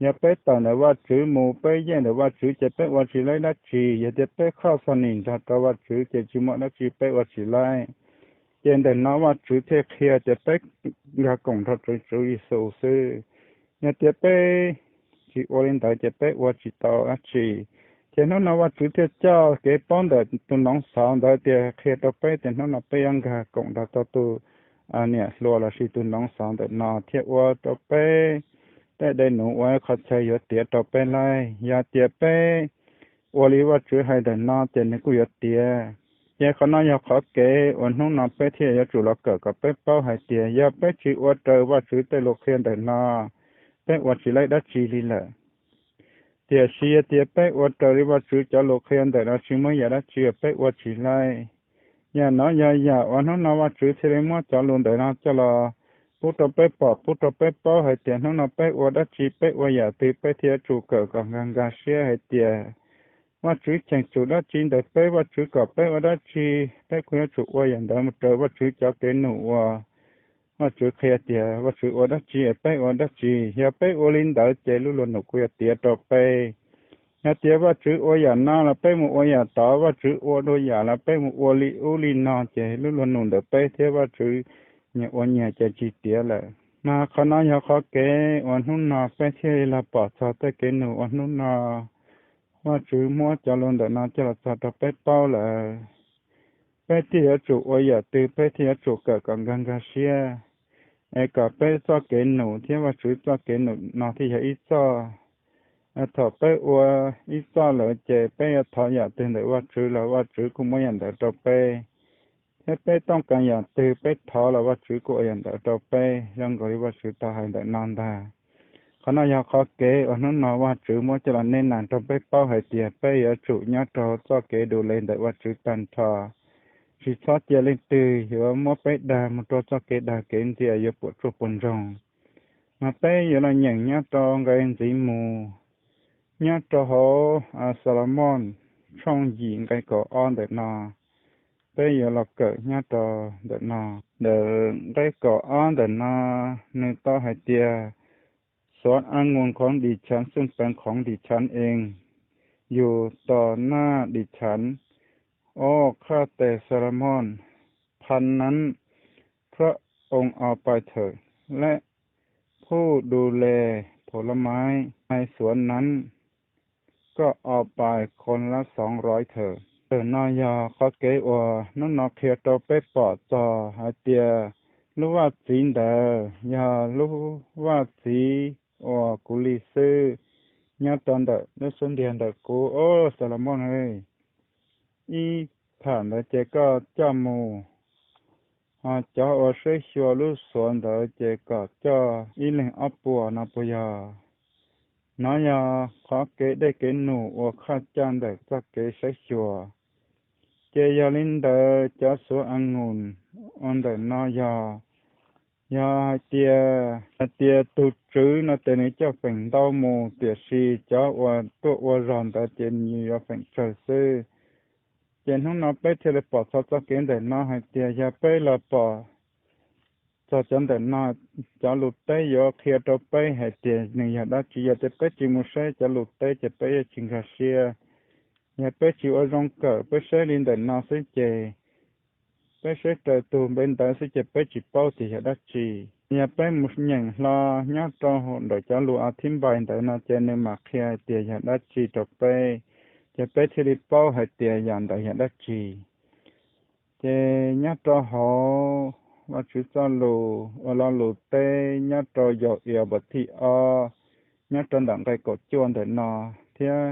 Yog peb tawm ntawm Vajtswv mus, peb yeej ntawm Vajtswv ces peb ua tsis laib dab tsi. Yog tias peb khoj txog nim nrog rau Vajtswv ces tsis muaj dab tsi peb ua tsis laib. Ces ntawm no Vajtswv thiaj qhia tias peb nkag koom nrog rau Tswv Yexus xwb. Yog tias peb tsis ua li ntawd ces peb ua tsis tau dab tsi. Ces hnub no Vajtswv thiaj coj kev paub ntawm tus noov xauv ntawd tias qhia rau peb tias hnub no peb yuav nkag koom nrog rau tus niam hluas lossis tus noov xauv ntawm no thiaj ua rau peb tej dej num ua qhov chaw yuav tiav rau peb laib. Yog tias peb ua li Vajtswv hais ntawm no ces nws kuj yuav tiav. Ces qhov no yog qhov kev uas hnub no peb thiaj yuav tsum los kawm kom peb paub hais tias yog peb tsis ua raws Vajtswv tej lus qhia ntawm no, peb ua tsis laib dab tsi li lawm. Tiam sis yog tias peb ua raws li Vajtswv cov lus qhia ntawm no tsis muaj yam dab tsi uas peb ua tsis laib. Yam no yog yam uas hnub no Vajtswv thiaj li muab cov lus ntawm no coj los pub rau peb pom, pub rau peb paub hais tias hnub no peb ua dab tsi, peb ua yam twg peb thiaj yuav tsum kawm kom nkag nkag siab hais tias Vajtswv cheem tsum dab tsi ntawm peb, Vajtswv kom peb ua dab tsi, peb kuj yuav tsum ua yam ntawd mus raws Vajtswv cov kev num uas Vajtswv qhia tias Vajtswv ua dab tsi peb ua dab tsi. Yog peb ua li ntawd ces lub luag num kuj yuav tiav rau peb. Yog tias Vajtswv ua yam no los peb mus ua yam tod, Vajtswv ua dua yam los peb mus ua li ub li no ces lub luag num ntawm peb thiab Vajtswv nyias ua nyias ces tsis tiav lawm. Mas qhov no yog qhov kev uas hnub no peb thiaj li los pom txog tej kev num uas hnub no Vajtswv muab cov lus ntawm no coj los txog rau peb paub lawm. Peb thiaj yuav tsum ua yam twg, peb thiaj yuav tsum kawm kom nkag nkag siab, es kom peb txoj kev num thiab Vajtswv txoj kev num no thiaj yog ib txoj. Thaum peb ua ib txoj lawm ces peb yuav thov yam twg ntawm Vajtswv los Vajtswv kuj muab yam ntawd rau peb. Thiab peb tooj kas yam twg peb thov los Vajtswv kuj ua yam ntawd rau peb, zoo nkaus li Vajtswv tau hais ntawm no ntag. Qhov no yog qhov kev uas hnub no Vajtswv muab coj los neb nas rau peb paub hais tias peb yuav tsum nyob rau txoj kev du le ntawm Vajtswv tag nrho, tsis txhob cia leej twg yuav muab peb dag mus rau txoj kev dag kev ntxias yuav puas tsuaj puas ntsoog. Mas peb yuav los nyeem nyob rau nqe ntxiv mus, nyob rau hauv Xalamos tshooj yim nqe kaum ob ntawm no, peb yuav los kawm nyob rau ntawm no. Ntawm nqe kaum ob ntawm no, nws tau hais tias, Xuav a ngus khoov dim chav xwj peev khoov dim chav ees, yug tos naj dim chav, ob qhaj tes Xalamos, phan nab, phab oo o pais thawm, leb phuj du le, phaum la maiv, nai xuav nab, koj o pais khoov lab xoov rov thawm. Ntawm no yog qhov kev uas hnub no qhia rau peb pom txog hais tias lub vaj txiv ntawd yog lub vaj txiv uas kuv li xwb, nyob rau ntawm lub xub ntiag ntawm kuv, o Xalamos, ib pham ntawd ces koj coj mus, ho cov uas saib xyuas lub xuav ntawd ces kom coj ib leeg ob puas no puas yog? No yog qhov kev dej kev num uas qhaj caj ntawm txoj kev saib xyuas. Ces yog li ntawd cov xuav a nus ua ntawm no yog, yog hais tias, hais tias tus tswv no ces nws coj feem ntau mus, tiam sis cov uas tuaj ua zog ntawd ces nws yuav feem tsawg xwb. Ces hnub no peb thiaj li pom txog txoj kev ntawm no hais tias yog peb los pom txog cov ntawm no, cov lus teb yuav qhia rau peb hais tias nws yog dab tsi. Yog tias peb tsis mus saib cov lus teb ces peb yuav tsis nkag siab. Yog peb tsis ua zoo kawm, peb saib li ntawm no xwb ces peb saib raws tus npe ntawd xwb ces peb tsis paub tias yog dab tsi. Yog peb mus nyeem hlo nyob rau ntawm cov lus a thib npais ntawd no ces nws mam qhia hais tias yog dab tsi rau peb, ces peb thiaj li paub hais tias yam ntawd yog dab tsi. Ces nyob rau hauv Vajtswv txoj lus ua lo lus teb nyob rau Yau-ias npawm thib ob, nyob rau ntawm nqe kaum cuaj ntawm no thiab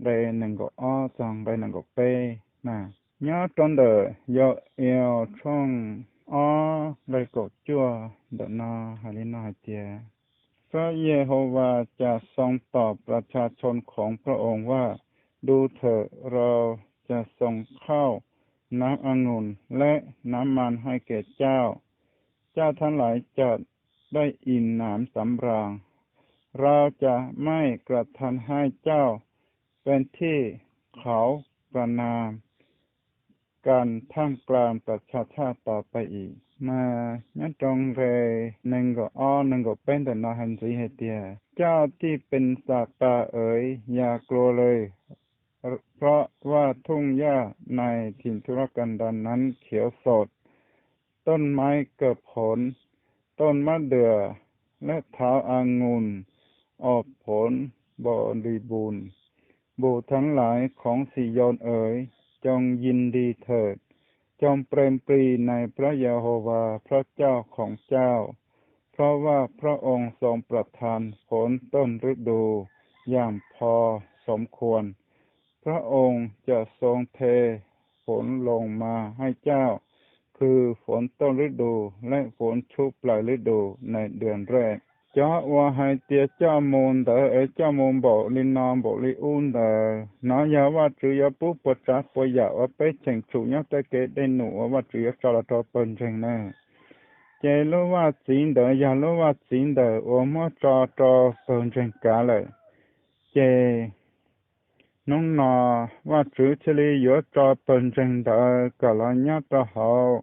nqe nees nkaum ob txog nqe nees nkaum peb na. Nyob rau ntawm Yau-ias tshooj ob nqe kaum cuaj ntawm no hais li no hais tias, พระเยโฮวาห์จะทรงตอบประชาชนของพระองค์ว่า ดูเถิด เราจะทรงข้าวน้ำองุ่นและน้ำมันให้แก่เจ้า เจ้าทั้งหลายจะได้อิ่มหนำสำราญ เราจะไม่กระทำให้เจ้าเป็นที่เขาประณามกันท่ามกลางประชาชาติต่อไปอีก Mas nyob rau nqe nees nkaum ob nees nkaum peb ntawm no hais ntxiv hais tias, เจ้าที่เป็นสัตว์ป่าเอ๋ย อย่ากลัวเลย เพราะว่าทุ่งหญ้าในถิ่นทุรกันดารนั้นเขียวสด ต้นไม้เกิดผล ต้นมะเดื่อและเถาอางุ่นออกผลบริบูรณ์ บุตรทั้งหลายของสิโยนเอ๋ย จงยินดีเถิด จงเปรมปรีในพระเยโฮวาห์พระเจ้าของเจ้า เพราะว่าพระองค์ทรงประทานฝนต้นฤดูอย่างพอสมควร พระองค์จะทรงเทฝนลงมาให้เจ้า คือฝนต้นฤดูและฝนชุกปลายฤดูในเดือนแรก Cov uas hais tias coj mus ntawd es coj mus npaum li no npaum li ub ntawd, nov yog Vajtswv yuav pub puas tsav puas yam uas peb cheem tsum nyob tej kev dej num uas Vajtswv yuav tso los rau pawg ntseeg na. Ces lub vaj txiv ntawd yog lub vaj txiv ntawm uas muab tso rau pawg ntseeg kav lawm. Ces hnub no Vajtswv thiaj li yuav tso pawg ntseeg ntawd kom los nyob rau hauv,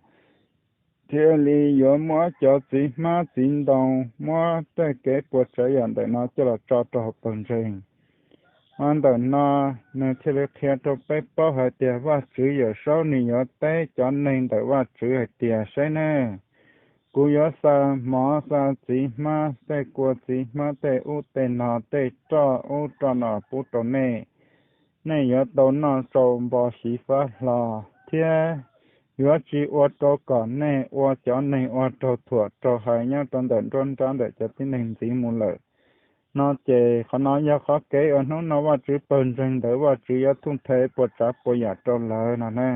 thiaj li yuav muab cov txiv hmab txiv ntoo, muab tej kev puas tsav yam ntawm no coj los tso rau hauv pawg ntseeg. Mas ntawm no nws thiaj li qhia rau peb paub hais tias Vajtswv Yawmsaub nws yuav teb cov neeg ntawm Vajtswv hais tias, saib nawb, kuv yuav xa mov xa txiv hmab, tej kua txiv hmab, tej ub tej no, tej roj ub roj no pub rau nej. Nej yuav tau noj tsau npo xyiv fab hlo, thiab yuav tsis ua rau kom nej ua cov neeg ua raug thuam raug hais nyob rau ntawm nruab nrab ntawm cov tib neeg ntxiv mus lawm. No ces qhov no yog qhov kev uas hnub no Vajtswv pawg ntseeg ntawd Vajtswv yuav thooj nthe puas tsav puas yam rau lawv no na.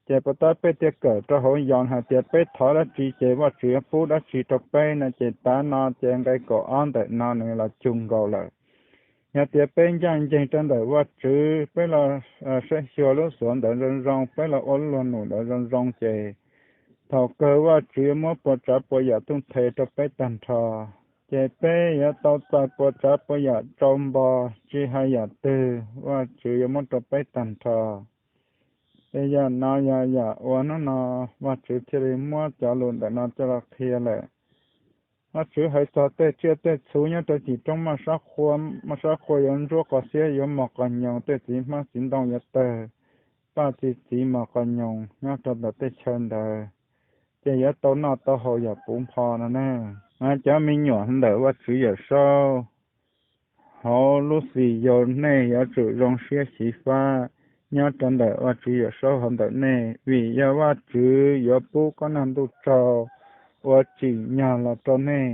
Ces puas tab peb thiaj kawm rau hauv Yauhas hais tias peb thov dab tsi ces Vajtswv yuav pub dab tsi rau peb no, ces tav no ces nqe kaum ob ntawm no nws los cug nkaus lawm. Yog tias peb ncaj ncees rau ntawm Vajtswv, peb los saib xyuas lub xuav ntawd zoo zoo, peb los ua lub luag num ntawd zoo zoo, ces thaum kawg Vajtswv yuav muab puas tsav puas yam thooj nthe rau peb tag nrho. Ces peb yuav tau txais puas tsav puas yam tsau npo, tsis hais yam twg Vajtswv yuav muab rau peb tag nrho. Ces yam no yog yam uas hnub no Vajtswv thiaj li muab cov lus ntawm no coj los qhia lawm. Vajtswv hais txog tej tsiaj tej txhu nyob rau cim roob maj sab qhua, maj sab qhua yuav ntsuab qos xiab, yuav mos qos nyoos, tej txiv hmab txiv ntoo yuav tawg paj txi txiv mos qos nyoos nyob rau ntawm tej chaw ntawd, ces yuav tau noj tau haus yam puv npho no na. Mas cov me nyuam ntawm Vajtswv Yawmsaub hauv lub xim yau, nej yuav tsum zoo siab xyiv fab nyob rau ntawm Vajtswv Yawmsaub hauv ntawm nej, vim yog Vajtswv yuav pub kob nag ntuj tsaug uas tsim nyog los rau nej.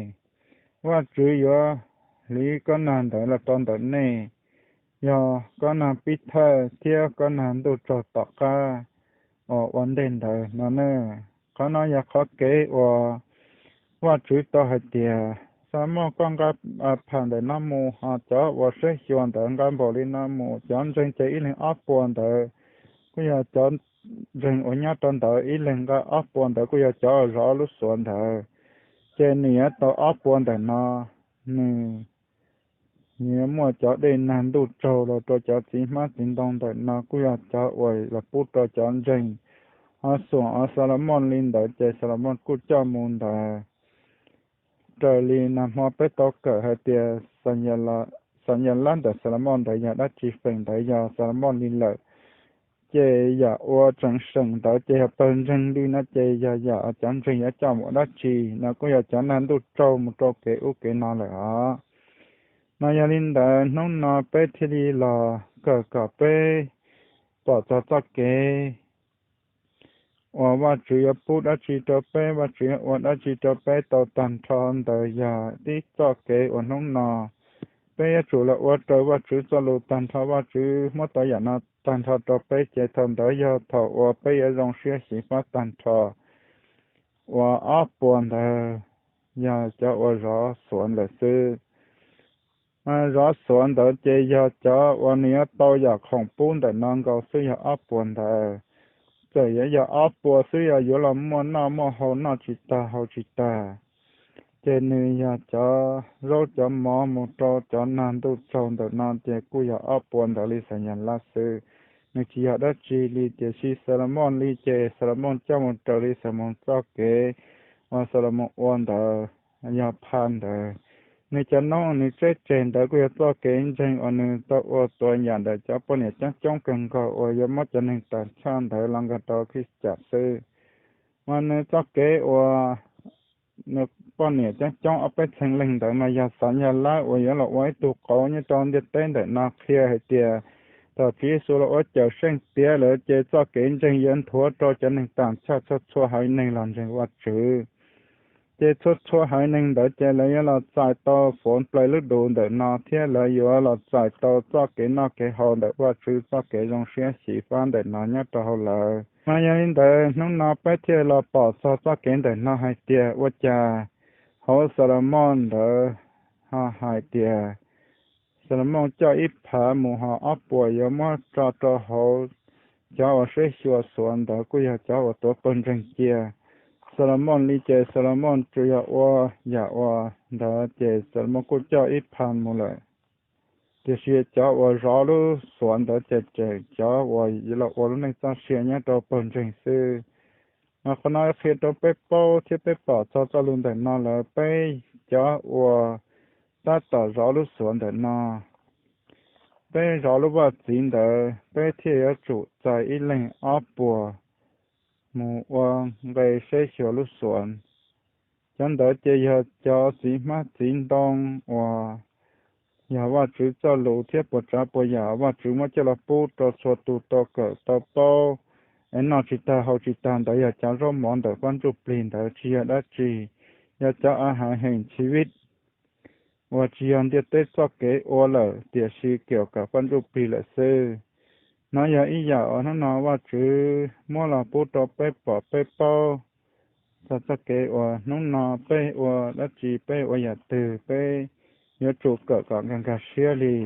Vajtswv yuav hliv kob nag ntawd los rau ntawm nej, yog kob nag pib thawj thiab kob nag ntuj tsaug tom qab uas ua ntej ntawd no na. Qhov no yog qhov kev uas Vajtswv tau hais tias, Xamuj, koj nqa pham ntawm no mus, ho cov uas saib xyuas ntawd nqa npaum li no mus, cov ntseeg ces ib leeg ob puas ntawd, kuj yog cov ntseeg uas nyob rau ntawd ib leeg nqa ob puas ntawd kuj yog cov uas zov lub xuav ntawd. Ces nws yuav tau ob puas ntawm no, nws yuav muaj cov dej nag ntuj tsaug los rau cov txiv hmab txiv ntoo ntawm no kuj yog cov uas los pub rau cov ntseeg. Ho xuam uas Xalamoj li ntawd ces Xalamoj kuj coj mus ntawd. Raws li nag hmo peb tau kawm hais tias xas nyas lab ntawm Xalamoj ntawd yog dab tsi, feem ntawd yog Xalamoj li lawm. Ces yam uas tseem seem ntawd ces yog pawg ntseeg li no ces yog yam cov ntseeg yuav coj mus ua dab tsi no kuj yog cov nag ntuj tsaug mus rau kev ub kev no lawm os. Mas yog li ntawd hnub no peb thiaj li los kawm kom peb pom txog txoj kev uas Vajtswv yuav pub dab tsi rau peb, Vajtswv yuav ua dab tsi rau peb tau tag nrho ntawd yog tib txoj kev uas hnub no peb yuav tsum los ua raws Vajtswv txoj lus tag nrho. Vajtswv muab tau yam no tag nrho rau peb ces thaum ntawd yog thaum uas peb yuav zoo siab xyiv fab tag nrho. Uas ob puas ntawd yog cov uas zov xuav lawm xwb. Mas zov xuav ntawd ces yog cov uas nws yuav tau yam khoom pub ntawm no nkaus xwb yog ob puas ntawd. Txawm yuav yog ob puas xwb yog yuav los muaj noj muaj haus, noj tsis tag haus tsis tag. Ces nws yog cov zaub cov mov mus rau cov nag ntuj tsaug ntawm no ces kuj yog ob puas ntawd li xas nyas lab xwb. Nws tsis yog dab tsi li, tiam sis Xalamoj li ces Xalamoj coj mus raws li Xalamoj txoj kev uas Xalamoj ua ntawd yog pha ntawd. Nws cov noob nws tseb tseg ntawd kuj yog txoj kev ntseeg uas nws tau ua tua yam ntawm cov poj niam coob coob kawg nkaus uas yuav muab cov neeg tag choj ntawd los nkag rau Khrist cas xwb. Mas nws txoj kev uas nws poj niam coob coob ob peb txheem leej ntawd mas yog xav yog lab uas yuav los ua ib tug qauv nyob rau ntiaj teb ntawm no qhia hais tias thaum Tswv Yexus los ua Cawmseej tiav lawm ces txoj kev ntseeg yuav nthuav rau cov neeg tag choj txhua txhua haiv neeg los ntseeg Vajtswv. Ces txhua txhua haiv neeg ntawd ces lawv yuav los txais tau fuv plaws lub duv ntawm no thiab lawv yuav los txais tau txoj kev noj kev haus ntawm Vajtswv txoj kev zoo siab xyiv fab ntawm no nyob rau hauv lawv. Mas yog li ntawd hnub no peb thiaj los pom txog txoj kev ntawm no hais tias ua cas hauv Xalamoj ntawd ho hais tias Xalamoj coj ib phav mus ho ob puas yuav muab tso rau hauv cov uas saib xyuas xuav ntawd kuj yog cov uas tuav pawg ntseeg cia. Xalamoj li ces Xalamoj tsuas yog ua yam uas ntawd ces Xalamoj kuj coj ib phav mus lawm. Tiam sis cov uas zov lub xuav ntawd ces tseem cov uas los ua lub neej txoj sia nyob rau pawg ntseeg xwb. Mas qhov no qhia rau peb paub thiab peb pom txog txoj lus ntawm no lawm, peb cov uas tab tom zov lub xuav ntawm no, peb zov lub vaj txiv ntawd peb thiaj yuav tsum txais ib leeg ob puas mus ua nqe saib xyuas lub xuav. Cov ntawd ces yog cov txiv hmab txiv ntoo uas yog Vajtswv txoj lus thiab puas tsav puas yam Vajtswv muab coj los pub rau txhua tus tau kawm tau paub. Es noj tsis tag haus tsis tag ntawd yog cov zaub mov ntawm fab ntsuj plig ntawd tsis yog dab tsi, yog cov a haiv heem chiv vij uas tsis yog ntiaj teb txoj kev ua lawm tiam sis kiam kom fab ntsuj plig lawm xwb. No yog ib yam uas hnub no Vajtswv muab los pub rau peb pom peb paub txog txoj kev uas hnub no peb ua dab tsi, peb ua yam twg, peb yuav tsum kawm kom nkag nkag siab li.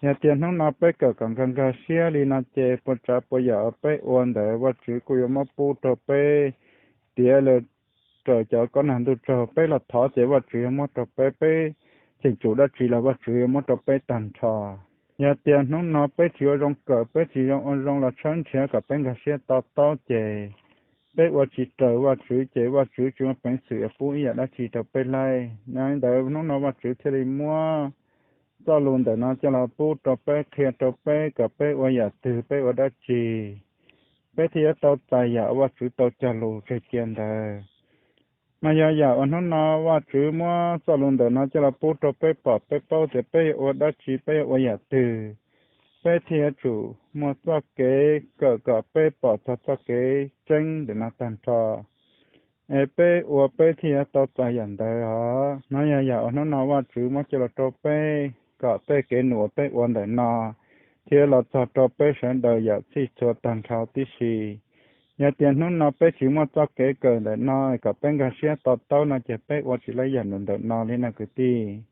Yog tias hnub no peb kawm kom nkag nkag siab li no ces puas tsav puas yam uas peb ua ntawd Vajtswv kuj yuav muab pub rau peb tiav lawm raws cov kob nag ntuj tsaug. Peb los thov ces Vajtswv yuav muab rau peb, peb cheem tsum dab tsi los Vajtswv yuav muab rau peb tag nrho. Yog tias hnub no peb tsis ua zoo kawm, peb tsis zoo ua zoo los tshawb nrhiav kom peb nkag siab to taub ces peb ua tsis raws Vajtswv ces Vajtswv tsis muaj peev xwm yuav pub ib yam dab tsi rau peb laij. Yog li ntawd hnub no Vajtswv thiaj li muab txoj lus ntawm no coj los pub rau peb, qhia rau peb kom peb ua yam twg, peb ua dab tsi, peb thiaj yuav tau txais yam Vajtswv tau cog lus tseg cia ntawd. Mas yog yam uas hnub no Vajtswv muab txoj lus ntawm no coj los pub rau peb pom peb paub tias peb yuav ua dab tsi, peb yuav ua yam twg, peb thiaj yuav tsum muaj txoj kev kawm kom peb pom txog txoj kev tseeb ntawm no tag nrho, es peb ua peb thiaj yuav tau txais yam ntawd os. No yog yam uas hnub no Vajtswv muab coj los rau peb kom tej kev num uas peb ua ntawm no thiaj los txog rau peb sawv daws yam txhij txhua tag nrho tib si. Yog tias hnub no peb tsis muaj txoj kev kawm ntawm no kom peb nkag siab to taub no ces peb ua tsis laib yam num ntawm no li no kwv tij.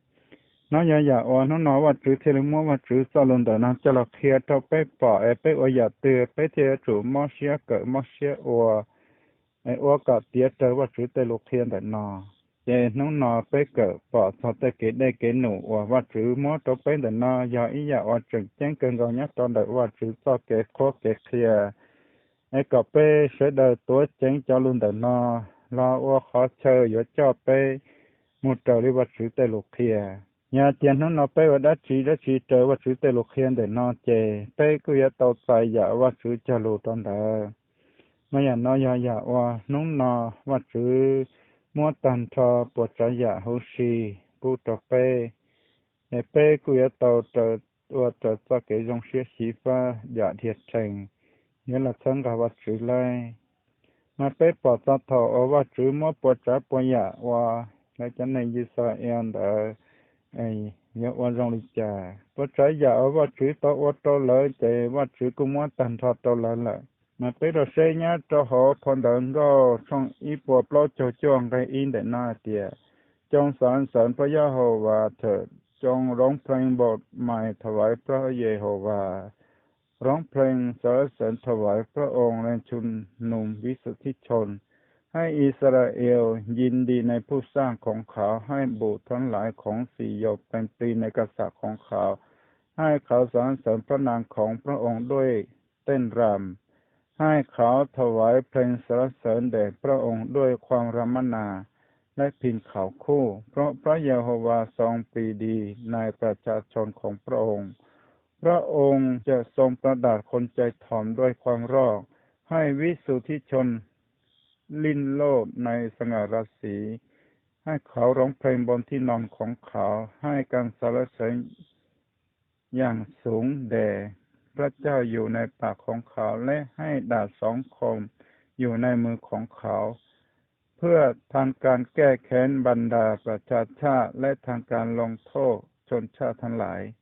No yog yam uas hnub no Vajtswv thiaj li muab Vajtswv txoj lus ntawm no coj los qhia rau peb pom es peb ua yam twg peb thiaj yuav tsum mob siab kawm mob siab ua, es ua kom tiav raws Vajtswv tej lus qhia ntawm no. Ces hnub no peb kawm pom txog tej kev dej kev num uas Vajtswv muab rau peb ntawm no yog ib yam uas tseem ceeb kawg nkaus nyob rau ntawm Vajtswv txoj kev qhuab kev qhia, es kom peb sawv daws tuav ceev cov lus ntawm no los ua qhov chaw yuav coj peb mus raws li Vajtswv tej lus qhia. Yog tias hnub no peb ua dab tsi dab tsi raws Vajtswv tej lus qhia ntawm no ces peb kuj yuav tau txais yam Vajtswv cog lus rau ntawd. Mas yam no yog yam uas hnub no Vajtswv muab tag nrho puas tsav yam huv si pub rau peb, es peb kuj yuav tau ua raws txoj kev zoo siab xyiv fab yam dhia rhees yuav los txhawb nqa Vajtswv lawm. Mas peb pom txog thaum uas Vajtswv muab puas tsav puas yam ua lawv cov neeg Yixalayees ntawd yuav ua zoo li cas. Puas tsav yam uas Vajtswv tau ua rau lawv ces Vajtswv kuj muab tag nrho rau lawv lawm. Mas peb rov seb nyob rau hauv phau ntawv Nkauj tshooj ib puas plaub caug cuaj nqe ib ntawm no hais tias, Coo xav xeem Phaj Yaj Hauvas thawm, coo roob plheej npaum mais thawm vais Phaj Yaj Hauvas. Roob plheej xav xeem thawm vais Phaj Oo le tshum num viv xwm thib choo. Haj Yixalayees yis ntis nais phub xaj khoov qhauv, haj npum thav lais khoov xim yau plees plig nais ka xam khoov qhauv. Haj qhauv xav xeem Phaj Naj khoov Phaj Oo duaj teej ram. Haj qhauv thawm vais plheej xav xeem ntes Phaj Oo duaj khuam ra mab nas lab phim khauv khuj. Phaj Yaj Hauvas xoo plis dis nais pas tshaj choo khoov Phaj Oo. Phaj Oo cawm xoo plas das khoom cai thom duaj khuam roj. Haj viv xwm thib choo lij loj nais xa nkas ras xiv. Haj qhauv roob plheej npoo thib noog khoov qhauv. Haj kas xav xeem yaam xoov ntes Phaj Cauj yug nais pas khoov qhauv, lab haj dam xoov khoom yug nais mws khoov qhauv, phwaj thaj kas kaj kheev npas das pas tshaj tshaj, lab thaj kas loo thoj choo tshaj thav lais.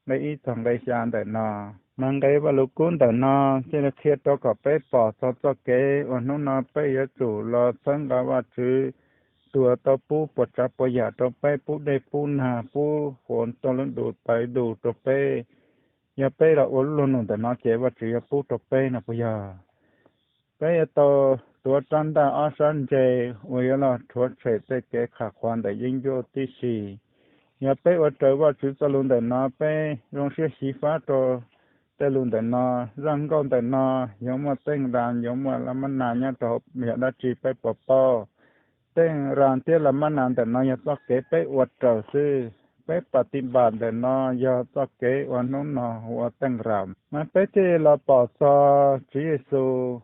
Nqe ib txog nqe xya ntawm no, mas nqe Vaj Lug Kub ntawm no thiaj li qhia rau kom peb pom txog txoj kev uas hnub no peb yuav tsum los txhawb nqa Vajtswv, tus uas tau pub puas tsav puas yam rau peb, pub dej pub nag, pub huam toj lub dus tais dus rau peb. Yog peb los ua lub luag num ntawm no ces Vajtswv yuav pub rau peb no puas yog? Peb yuav tau tuav rab ntaj ob sab ntse uas yuav los rhuav tshem tej kev qham qhuav ntawm yeeb ncuab tib si. Yog peb ua raws Vajtswv txoj lus ntawm no, peb zoo siab xyiv fab rau tej lus ntawm no, zaj nkauj ntawm no yuav muaj teej ras, yuav muaj las mab nas nyob rau hauv, yog dab tsi peb puas paub? Teej ras thiab las mab nas ntawm no yog txoj kev peb ua raws xwb. Peb pas tis npam ntawm no yog txoj kev uas hnub no hu ua teej ras. Mas peb thiaj los pom txog Tswv Yexus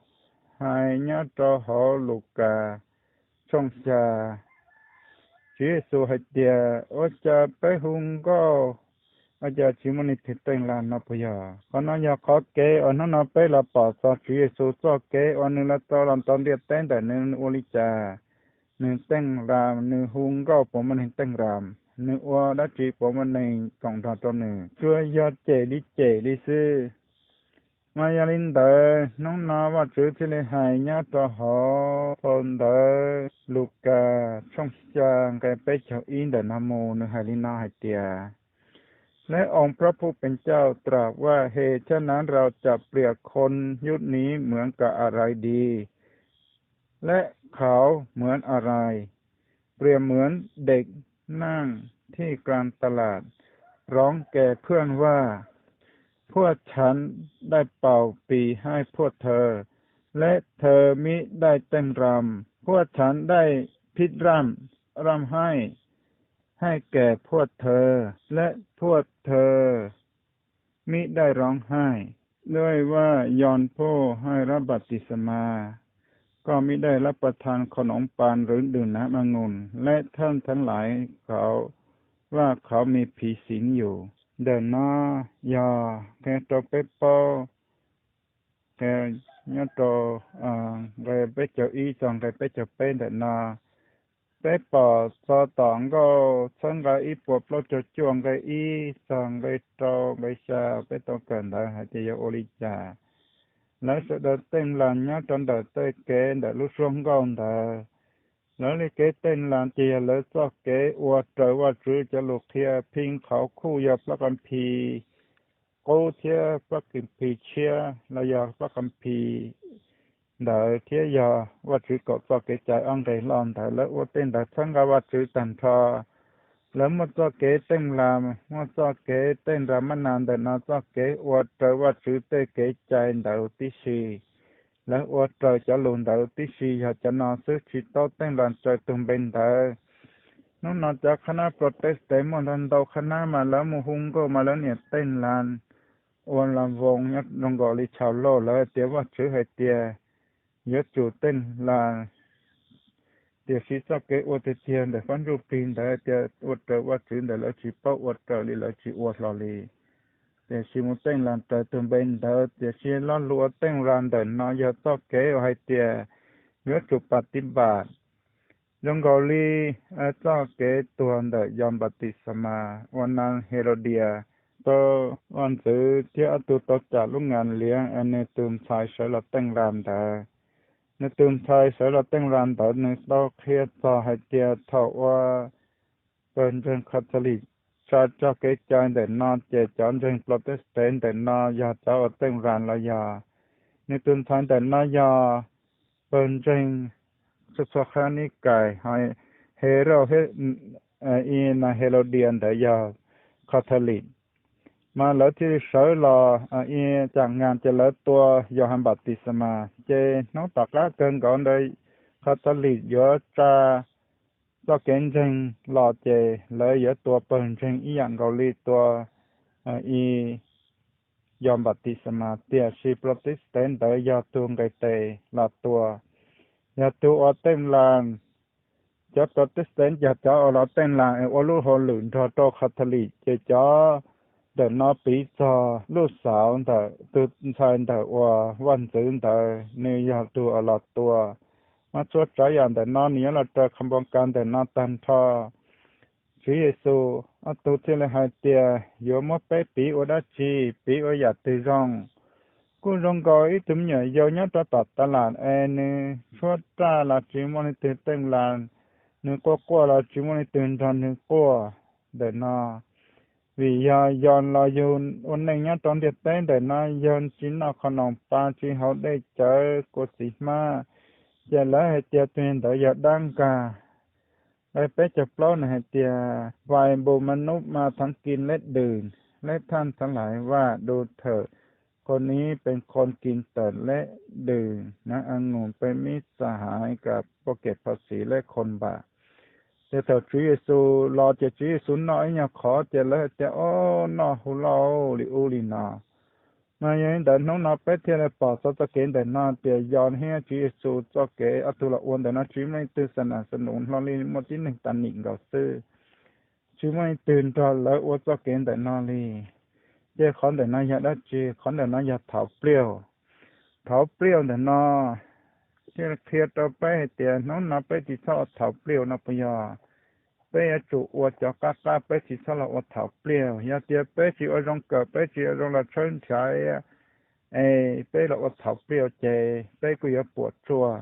hais nyob rau hauv Lukas tshooj xya. Tswv Yexus hais tias, ua cas peb hu nkauj, ua cas tsis muaj neeg theej teej ras no puas yog? Qhov no yog qhov kev uas hnub no peb los pom txog Tswv Yexus txoj kev uas nws los tau los ntaus ntiaj teb ntawm nws ua li cas. Nws teej ras, nws hu nkauj puas muaj neeg teej ras, nws ua dab tsi puas muaj neeg koom nrog rau nws, tsuas yog cem li cem li xwb. Mas yog li ntawd hnub no Vajtswv thiaj li hais nyob rau hauv phau ntawv Lukas tshooj xya nqe peb caug ib ntawm no mus, nws hais li no hais tias, Leej oo Phab Phuj Peej Cauj tram Vaj He Chaj Nav Rau Cam Plias Khon Yub Niv Muav Kam Arais Dis, Leb Khauv Muav Arais, Plias Muav Dej Naj Thij Klas Talas, Roov Kem Phwaj Vaj, Phwaj Chav Daj Paus Pis Haij Phwaj Thaw, Leb Thaw Mib Daj Teej Ram, Phwaj Chav Daj Phib Raj Raj Haij, Haij Kem Phwaj Thaw, Leb Phwaj Thaw Mib Daj Roov Haij, Duaj Vaj Yoo Phoj Haij Lab Npas Tis Xas Mas, Koj Mib Daj Lab Pas Thas Khau Noov Pas Rwv Dwm Nav Mas Ngus, Leb Thawj Thav Lais Khauv Vaj Khauv Mis Phiv Xis Yus. Ntawm no yog qhia rau peb paub, qhia nyob rau nqe peb caug ib txog nqe peb caug peb ntawm no. Peb pom txog tom nkauj txhawb nqa ib puas plaub caug cuaj nqe ib txog nqe rau nqe xya, peb tau kawm ntawd hais tias yuav ua li cas. Lawv sawv daws teej ras nyob rau ntawm tej kev ntawm lub suab nkauj ntawd, Lawv li kev tej las ces yog lawv txoj kev ua raws Vajtswv cov lus qhia. Phi qhov khuj yog plab kas phis qub thiab plab kas phis tshiab los yog plab kas phis ntawd thiab yog Vajtswv kaum txoj kev cai ob nqe hlo ntawd. Lawv ua tej ntawd txhawb nqa Vajtswv tag nrho. Lawv muaj txoj kev tej las, muaj txoj kev tej nra mab nas ntawm no, txoj kev ua raws Vajtswv tej kev cai ntawd tib si. Lawv ua raws cov lus ntawd tib si, yog cov no xwb, tsis tau tej las raws tus npe ntawd. Hnub no cov qhab nab Protestant muaj ntau ntau qhab nab mas lawv mus hu nkauj mas lawv niam tej las ua las voos nyob zoo nkaus li chaw loj, lawv tias Vajtswv hais tias yuav tsum tej las, tiam sis txoj kev ua tiag tiag ntawm Fab Ntsuj Plig ntawd tias ua raws Vajtswv ntawd lawv tsis paub ua raws li, lawv tsis ua hlo li. Tiam sis mus tej las raws tus npe ntawd, tiam sis lo lus ua tej las ntawm no yog txoj kev uas hais tias yuav tsum pas tiv npam zoo nkaus li txoj kev tuag ntawm Yos Npam Tis Xas Mas ua na Helaudias tau ua ntxwv thiab ob tug tau cam lub nas liav, nws tus ntxhais sawv los tej las ntawd. Nws tus ntxhais sawv los tej las ntawd nws tau qhia txog hais tias thaum ua pawg ntseeg Catholic tsa txoj kev cai ntawm no ces cov ntseeg Protestant ntawm no yog cov ua tej las los yog. Nws tus ntxhais ntawm no yog pawg ntseeg txhua txhua qhab nib kais, Herod thiab i na Helaudias ntawd yog Catholic. Mas lawv thiaj li sawv los i cam nas ces lawv tua Yos Npam Tis Xas Mas. Ces hnub tom qab kawg nkaus ntawd Catholic yuav tsa txoj kev ntseeg los ces lawv yuav tua pawg ntseeg ib yam nkaus li tua i Yos Npam Tis Xas Mas, tiam sis Protestant ntawd yog tus nqis tes los tua, yog tus ua tej las. Cov Protestant yog cov uas los tej las es ua lub hauj lwm nrog rau Catholic, ces cov ntawm no piv txog lub xauv ntawm tus ntxhais ntawm uas vaj ntxwv ntawd, nws yog tus uas los tua. Mas txhua tsav yam ntawm no nws yuav los raws qhov npoo ka ntawm no tag nrho. Tswv Yexus ob tug thiaj li hais tias yuav muab peb piv ua dab tsi, piv ua yam twg zoo. Kuj zoo nkaus ib tug me nyuam yaus nyob rau tom tas las es nws tshuab raj los tsis muaj leej twg tej las, nws quaj quaj los tsis muaj leej twg nrog nws quaj ntawm no. Vim yog yog los yug ua neej nyob rau ntiaj teb ntawm no yog tsis noj qhov noo pa tsis haus dej cawv kua txiv hmab, ces lawv hais tias tus ntawd yog dab nkag. Nqe peb caug plaub nws hais tias, Vài bộ manup mà thắng kin lết đường, lết thánh thắng lại và đô thợ,คนนี้เป็นคนกินแต่เละดื่ม น้ำองุ่นเป็นมิตรสหายกับพวกเก็บภาษีและคนบาป Ces thaum Tswv Yexus los ces Tswv Yexus noj ib nyuag qhov ces lawv hais tias, O, noj hu lauj li ub li no. Mas yog li ntawd hnub no peb thiaj li pom txog txoj kev ntawm no tias yog thiab Tswv Yexus txoj kev ob tug los ua ntawm no tsis muaj leej twg xa nas xa nus hlo li, muaj tib neeg tas nim nkaus xwb. Tsis muaj leej twg nrog lawv ua txoj kev ntawm no li. Ces qhov ntawm no yog dab tsi? Qhov ntawm no yog thauv pliaj. Thauv pliaj ntawm no thiaj qhia rau peb hais tias hnub no peb tsis txhob ua thauv pliaj no puas yog? Peb yuav tsum ua cov qab qab, peb tsis txhob los ua thauv pliaj. Yog tias peb tsis ua zoo kawm, peb tsis ua zoo los tshawb nrhiav, es peb los ua thauv pliaj ces peb kuj yuav puas tsuaj.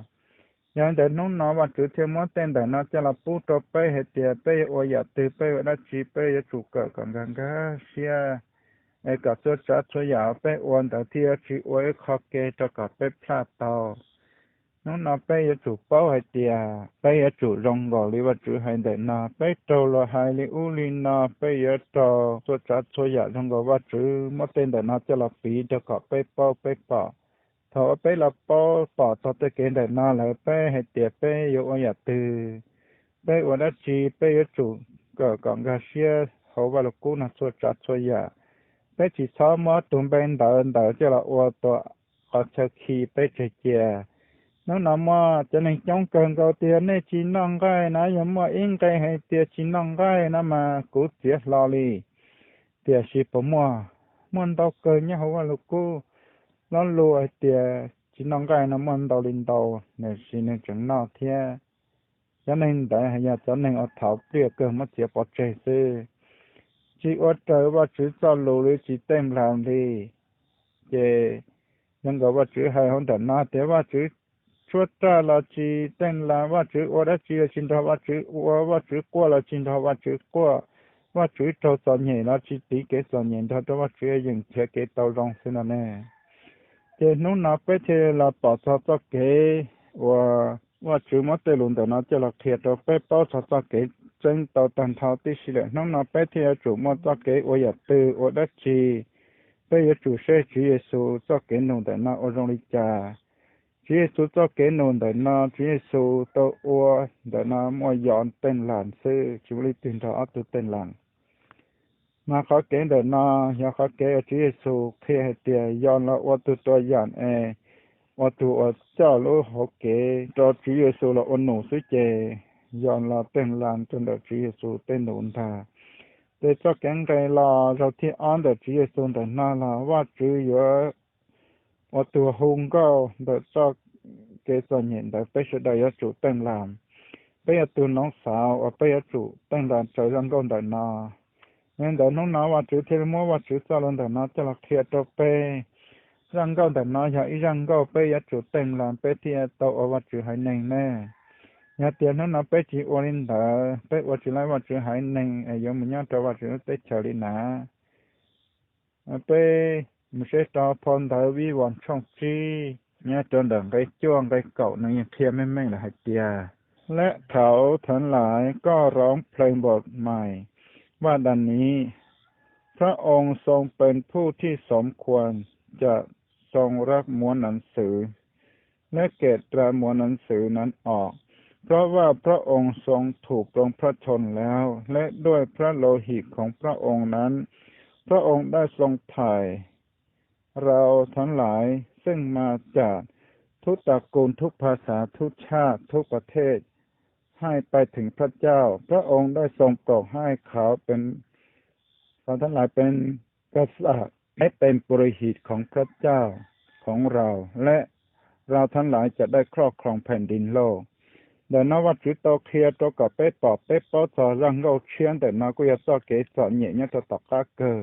Yog li ntawd hnub no Vajtswv thiaj muab tej ntawm no coj los pub rau peb hais tias peb yuav ua yam twg, peb ua dab tsi, peb yuav tsum kawm kom nkag nkag siab, es kom txhua tsav txhua yam peb ua ntawd thiaj tsis ua ib qho ke rau kom peb plaj tau. Hnub no peb yuav tsum paub hais tias peb yuav tsum zoo nkaus li Vajtswv hais ntawm no, peb raug luag hais li ub li no, peb yuav raug txhua tsav txhua yam zoo nkaus Vajtswv muab tej ntawm no coj los piv rau kom peb paub peb pom. Thaum uas peb los paub pom txog tej kev ntawm no lawm, peb hais tias peb yuav ua yam twg, peb ua dab tsi, peb yuav tsum kawm kom nkag siab hauv Vaj Lug Kub no txhua tsav txhua yam. Peb tsis txhob muab tus npe ntawd ntawd coj los ua tus qhov chaw khi peb tseg cia. Hnub no muaj cov neeg coob kawg nkaus tias nej tsis noj nqaij na, yog muaj ib nqe hais tias tsis noj nqaij na mas kuv txiav hlo li. Tiam sis puas muaj? Muaj ntau kawg nyob hauv Vaj Lug Kub. Lo lus hais tias tsis noj nqaij no muaj ntau li ntau, tiam sis nws tseem noj thiab. Cov neeg ntawd yog cov neeg uas thauv pliaj kawg muab txiav pov tseg xwb, tsis ua raws Vajtswv txoj lus li, tsis tej nplag li. Ces zoo nkaus Vajtswv hais hauv nram no tias Vajtswv tshuab raj los tsis teej las, Vajtswv ua dab tsi los tsis nrog Vajtswv ua, Vajtswv quaj los tsis nrog Vajtswv quaj, Vajtswv raug txom nyem los tsis tiv kev txom nyem nrog rau Vajtswv yeem nrhiav kev tau zoo xwb no ne. Ces hnub no peb thiaj los pom txog txoj kev uas Vajtswv muab tej lus ntawm no coj los qhia rau peb paub txog txoj kev tseeb tau tag nrho tib si lawm. Hnub no peb thiaj yuav tsum muaj txoj kev ua yam twg ua dab tsi, peb yuav tsum saib Tswv Yexus txoj kev nug ntawm no ua zoo li cas. Tswv Yexus txoj kev nug ntawm no, Tswv Yexus tau ua ntawm no muaj yog teej las xwb, tsis muaj leej twg nrog ob tug teej las. Mas qhov kev ntawm no yog qhov kev uas Tswv Yexus qhia hais tias yog los ua tug tua yam es ua tug uas coj lub hauv kev rau Tswv Yexus los ua num xwb ces yog los teej las rau ntawm Tswv Yexus tej num ntag. Ces txoj kev nqes los zaum thib ob ntawm Tswv Yexus ntawm no los Vajtswv yuav ua tug hu nkauj ntawm txoj kev txom nyem ntawd peb sawv daws yuav tsum teej las. Peb yog tug noov xauv uas peb yuav tsum teej las raws zaj nkauj ntawm no. Yog li ntawd hnub no Vajtswv thiaj li muab Vajtswv txoj lus ntawm no coj los qhia rau peb. Zaj nkauj ntawm no yog ib zaj nkauj peb yuav tsum teej las peb thiaj tau ua Vajtswv haiv neeg ne. Yog tias hnub no peb tsis ua li ntawd, peb ua tsis laib Vajtswv haiv neeg es yuav mus nyob rau Vajtswv lub teb chaws li na. Peb mus saib rau phau ntawv Vij Vos tshooj tsib, nyob rau ntawm nqe cuaj nqe kaum nws yeej qhia meej meej lawm hais tias, Lawm thaum txheeb lais koj roov plhws npaum mais, Vaj Daniv, พระองค์ทรงเป็นผู้ที่สมควรจะทรงรับหนังสือ และเก็บตราหนังสือนั้นออก เพราะว่าพระองค์ทรงถูกปลงพระชนม์แล้ว และด้วยพระโลหิตของพระองค์นั้น พระองค์ได้ทรงไถ่ เราทั้งหลายซึ่งมาจากทุกตระกูลทุกภาษาทุกชาติทุกประเทศ ให้ไปถึงพระเจ้า พระองค์ได้ทรงโปรดให้เขาเป็น เราทั้งหลายเป็นกษัตริย์ และเป็นปุโรหิตของพระเจ้าของเรา และเราทั้งหลายจะได้ครอบครองแผ่นดินโลก Ntawm no Vajtswv tau qhia rau kom peb pom peb paub txog zaj nkauj tshiab ntawm no kuj yog txoj kev txom nyem nyob rau tom qab kawg.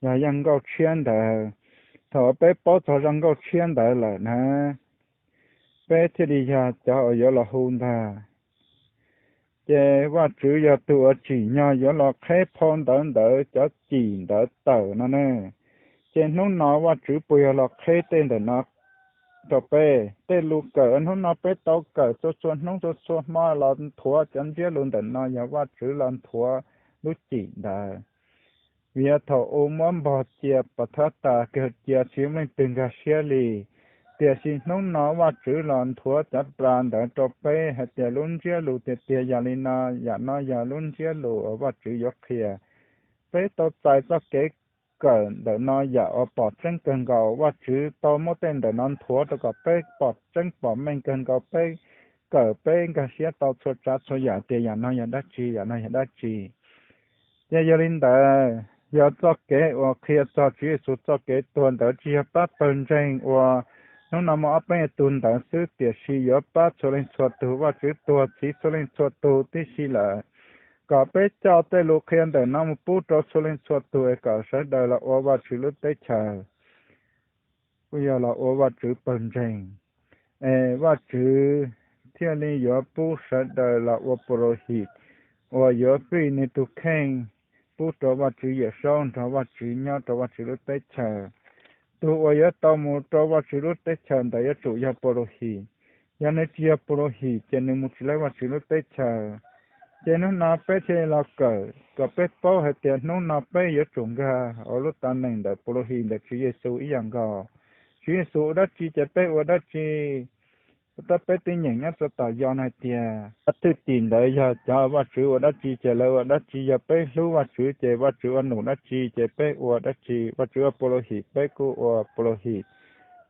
Yog zaj nkauj tshiab ntawd, thaum peb paub txog zaj nkauj tshiab ntawd lawm na, peb thiaj li yog cov uas yuav los hu ntag. Ces Vajtswv yog tus uas tsim nyog yuav los qheb phau ntawv ntawd cov cim ntawd tawm no ne. Ces hnub no Vajtswv puas yog los qheb tej ntawm no rau peb? Tej lus kawm hnub no peb tau kawm txhua txhua hnub txhua txhua hmo los nthuav cov ntsiab lus ntawm no yog Vajtswv los nthuav lub cim ntawd. Vim yog thaum ub muab npog cia pov thawj tas kawg cia tsis muaj leej twg nkag siab li. Tiam sis hnub no Vajtswv los nthuav cov tras ntawd rau peb hais tias lub ntsiab lus tiag tiag yog li no, yam no yog lub ntsiab lus uas Vajtswv yuav qhia. Peb tau txais txoj kev kawm ntawm no yam uas pom tseeb kawg nkaus. Vajtswv tau muab tej ntawm no nthuav rau kom peb pom tseeb pom meej kawg nkaus, peb kawm peb nkag siab tau txhua tsav txhua yam tias yam no yog dab tsi, yam no yog dab tsi. Ces yog li ntawd, yog txoj kev uas qhia txog Tswv Yexus txoj kev tuag ntawd tsis yog pab pawg ntseeg uas hnub no muaj ob peb tug ntawd xwb, tiam sis yuav pab txhua leej txhua tug. Vajtswv tuag txhiv txhua leej txhua tug tib si lawm, kom peb coj tej lus qhia ntawm no mus pub rau txhua leej txhua tug es kom sawv daws los ua Vajtswv lub teb chaws, kuj yog los ua Vajtswv pawg ntseeg. Es Vajtswv thiaj li yuav pub sawv daws los ua puas lus him uas yuav fij nws tus kheej pub rau Vajtswv Yawmsaub nrog Vajtswv nyob rau Vajtswv lub teb chaws. Tus uas yuav tau mus rau Vajtswv lub teb chaws ntawd yuav tsum yog puas lus him. Yog nws tsis yog puas lus him ces nws mus tsis laib Vajtswv lub teb chaws. Ces hnub no peb thiaj li los kawm kom peb paub hais tias hnub no peb yuav tsum nkag hauv lub tam neem ntawm puas lus him ntawm Tswv Yexus ib yam nkaus. Tswv Yexus ua dab tsi ces peb ua dab tsi. Tab peb twb nyeem nyob rau tom yog no hais tias, thwj tim ntawd yog cov Vajtswv ua dab tsi ces lawv ua dab tsi, yog peb hlub Vajtswv ces Vajtswv ua num dab tsi ces peb ua dab tsi, Vajtswv ua puas lus him peb kuj ua puas lus him.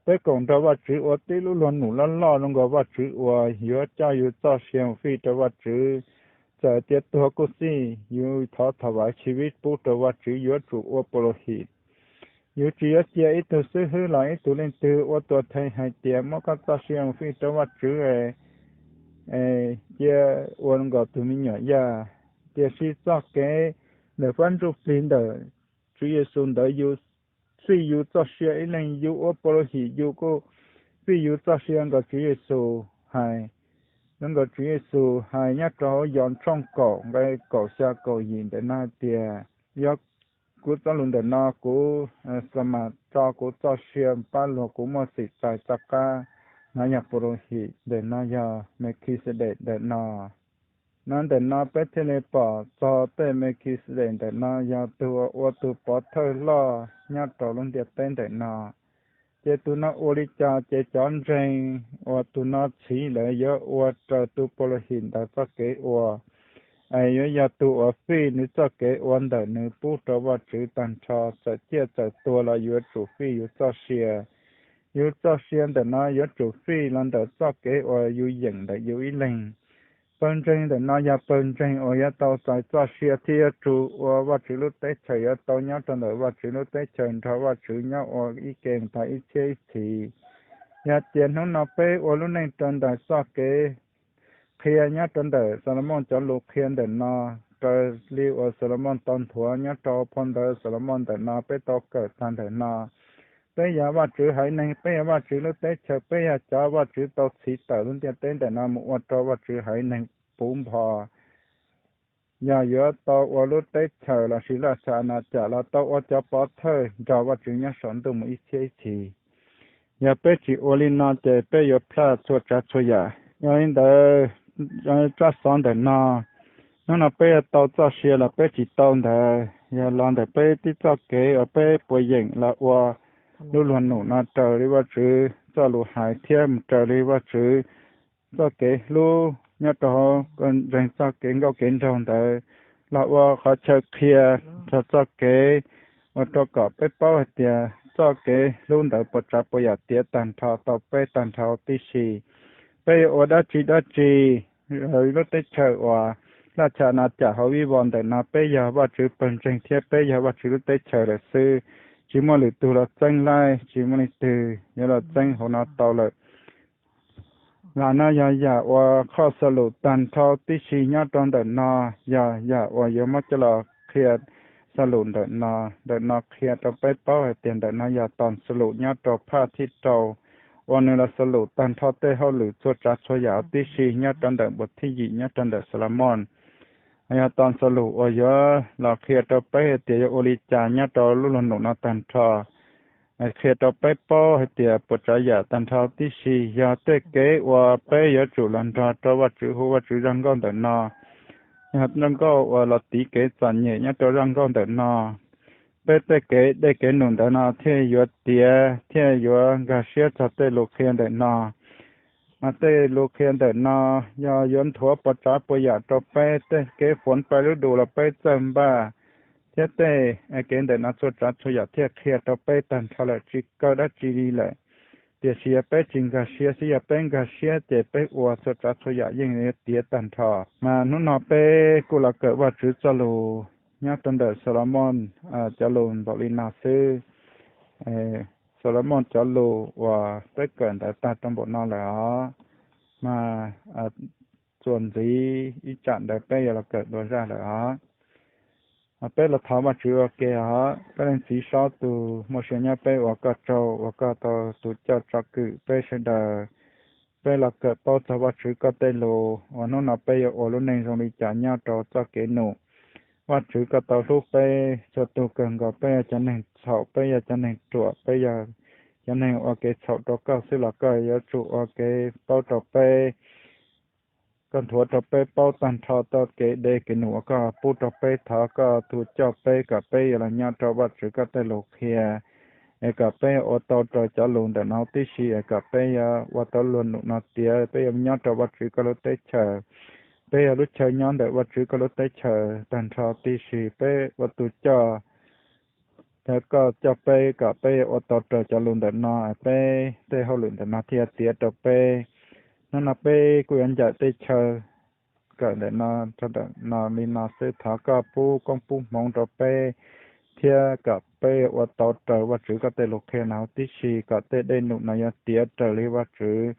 Peb koom nrog Vajtswv ua tib lub luag num loj loj zoo nkaus Vajtswv ua, yuav coj yus txoj sia mus fij rau Vajtswv. Txawm tias tuag kuj xij, yus thov thov vam chiv vib pub rau Vajtswv, yuav tsum ua puas lus him. Yus tsis yuav cia ib tug xib hwb los ib tug leej twg ua tuas theej hais tias muab koj txoj sia mus fij rau Vajtswv, cia ua nkaus tus me nyuam yaj. Tiam sis txoj kev ntawm fab ntsuj plig ntawm Tswv Yexus ntawd yus fij yus txoj sia ib leeg, yus ua puas lus him yus kuj fij yus txoj sia. Nkawd Tswv Yexus hais, nkawd Tswv Yexus hais nyob rau hauv Yauv tshooj kaum nqe kaum xya kaum yim ntawm no hais tias, yog kuv txoj lus ntawm no, kuv xa mas tso kuv txoj sia pab luag, kuv muaj txim txais txoj qab. No yog Puas Lus Him, ntawm no yog Mekixedes ntawm no. No ntawm no peb thiaj li pom txog tej Mekixedes ntawm no yog tus ua tus pov thawj loj nyob rau lub ntiaj teb ntawm no. Ces tus no ua li cas ces cov ntseeg uas tus no txhiv lawm yuav ua raws tus Puas Lus Him ntawd txoj kev ua, es yuav yog tus uas fij nws txoj kev ua ntawm nws pub rau Vajtswv tag nrho, txawm ciaj txawm tuag los yuav tsum fij yus txoj sia. Yus txoj sia ntawm no yuav tsum fij los ntawm txoj kev uas yus yeem ntawm yus ib leeg. Pawg ntseeg ntawm no yog pawg ntseeg uas yuav tau txais txoj sia thiab yuav tsum ua Vajtswv lub teb chaws, yuav tau nyob rau ntawm Vajtswv lub teb chaws nrog Vajtswv nyob ua ib ke tag ib txhiab ib txhis. Yog tias hnub no peb ua lub neej raws ntawm txoj kev qhia nyob rau ntawm Xalumoos cov lus qhia ntawm no, raws li uas Xalumoos tau nthuav nyob rau phau ntawv Xalumoos ntawm no, peb tau kawm tag ntawm no, peb yog Vajtswv haiv neeg, peb yog Vajtswv lub teb chaws, peb yog cov Vajtswv tau txhiv tawm lub ntiaj teb ntawm no mus ua rau Vajtswv haiv neeg puv npo. Yog yuav tau ua lub teb chaws lossis laj txha a na cam los tau ua cov pov thawj nrog Vajtswv nyob saum ntuj mus ib txhiab ib txhis. Yog peb tsis ua li no ces peb yuav plaj txhua tsav txhua yam. Yog li ntawd, tsab xov ntawm no, hnub no peb yuav tau txoj sia los peb tsis tau ntawd, yog los ntawm peb tib txoj kev uas peb puas yeem los ua lub luag num no raws li Vajtswv txoj lus hais thiab mus raws li Vajtswv txoj kev hlub nyob rau hauv ntseeg txoj kev nkauj kev nraug ntawd los ua qhov chaw qhia txog txoj kev, ua rau kom peb paub hais tias txoj kev hlub ntawd puas tsav puas yam tiav tag nrho tau peb tag nrho tib si. Peb yuav ua dab tsi dab tsi, lub teb chaws uas laj txha a na cam hauv vij vos ntawm no, peb yog Vajtswv pawg ntseeg thiab peb yog Vajtswv lub teb chaws lawm xwb. Tsis muaj lwm tus los txeeb laij, tsis muaj leej twg yuav los txeeb hauv no tau lawm. Lam no yog yam uas qhoj xa lum tag nrho tib si nyob rau ntawm no, yog yam uas yuav muab coj los qhia xa lum ntawm no. Ntawm no qhia rau peb paub hais tias ntawm no yog tos xa lum nyob rau phaj thib rau, uas nws los xa lum tag nrho tej hauj lwm txhua tsav txhua yam tib si nyob rau ntawm npuas thib yim nyob rau ntawm Xalumoos. Yog tos xa lum uas yuav los qhia rau peb hais tias yuav ua li cas nyob rau lub luag num no tag nrho, qhia rau peb paub hais tias puas tsav yam tag nrho tib si yog tej kev uas peb yuav tsum los nrog rau Vajtswv hu Vajtswv zaj nkauj ntawm no. Yog zaj nkauj uas los tiv kev txom nyem nyob rau zaj nkauj ntawm no, peb tej kev dej kev num ntawd no thiaj yuav tiav thiaj yuav nkag siab txog tej lus qhia ntawm no. Mas tej lus qhia ntawm no yog yuav nthuav puas tsav puas yam rau peb, tej kev foom pais lub dus los peb txawj npaj, thiab tej kev ntawm no txhua tsav txhua yam thiaj qhia rau peb tag nrho lawm, tsis kaw dab tsi li lawm. Tiam sis yog peb tsis nkag siab xwb, yog peb nkag siab ces peb ua txhua tsav txhua yam yeej tiav tag nrho. Mas hnub no peb kuj los kawm Vajtswv txoj lus nyob rau ntawm Xalumoos cov lus npaum li no xwb. Xalumoos cov lus uas peb kawm ntawd tag rau npaum no lawm os. Mas txuas ntxiv ib tsam ntawd peb yuav los kawm dua zaj lawm os. Peb los thov Vajtswv ua ke os. Koj Leej Txiv Saub tus muaj sia nyob, peb ua koj tsaug uas koj tau tus coj tsom kwm peb sawv daws, peb los kawm paub txog Vajtswv koj tej lus uas hnub no peb yuav ua lub neej zoo li cas nyob rau txoj kev num. Vajtswv koj tau hlub peb txhua tus kawg nkaus, peb yog cov neeg txhaum, peb yog cov neeg ruam, peb yog cov neeg ua kev txhaum rau koj xwb los koj yuav tsum ua kev paub rau peb. Koj nthuav rau peb paub tag nrho txoj kev dej kev num uas koj pub rau peb. Thov koj tus coj peb kom peb yuav los nyob rau Vajtswv koj tej lus qhia, es kom peb ua tau raws cov lus ntawm no tib si, es kom peb yuav ua tau luag num no tiav, peb yuav nyob rau Vajtswv koj lub teb chaws. Peb yog lub chaw nyob ntawm Vajtswv koj lub teb chaws tag nrho tib si. Peb ua tus coj, thov koj coj peb kom peb ua tau raws cov lus ntawm no, peb tej hauj lwm ntawm no thiaj tiav rau peb. Hnub no peb kuj yuav ncaim tej chaw kawm ntawm no rau ntawm no li no xwb. Thov koj pub koob pub hmoov rau peb thiab kom peb ua tau raws Vajtswv koj tej lus qhia no tib si, kom tej dej num no yuav tiav raws li Vajtswv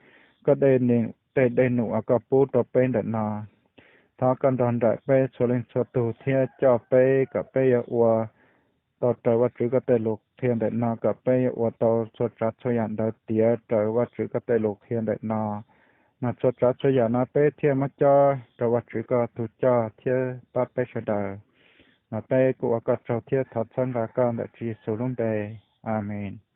koj tej dej num uas koj pub rau peb ntawm no. Thov koj nrog nraim peb txhua leej txhua tus thiab coj peb kom peb yuav ua tau raws Vajtswv koj tej lus qhia ntawm no kom peb yuav ua tau txhua tsav txhua yam ntawd tiav raws Vajtswv koj tej lus qhia ntawm no. Mas txhua tsav txhua yam no peb thiaj muab cob rau Vajtswv koj tus coj thiab pab peb sawv daws. Mas peb kuj ua koj tsaug thiab thov txhawb nqa koj ntawm Tswv Yexus lub npe. Amees.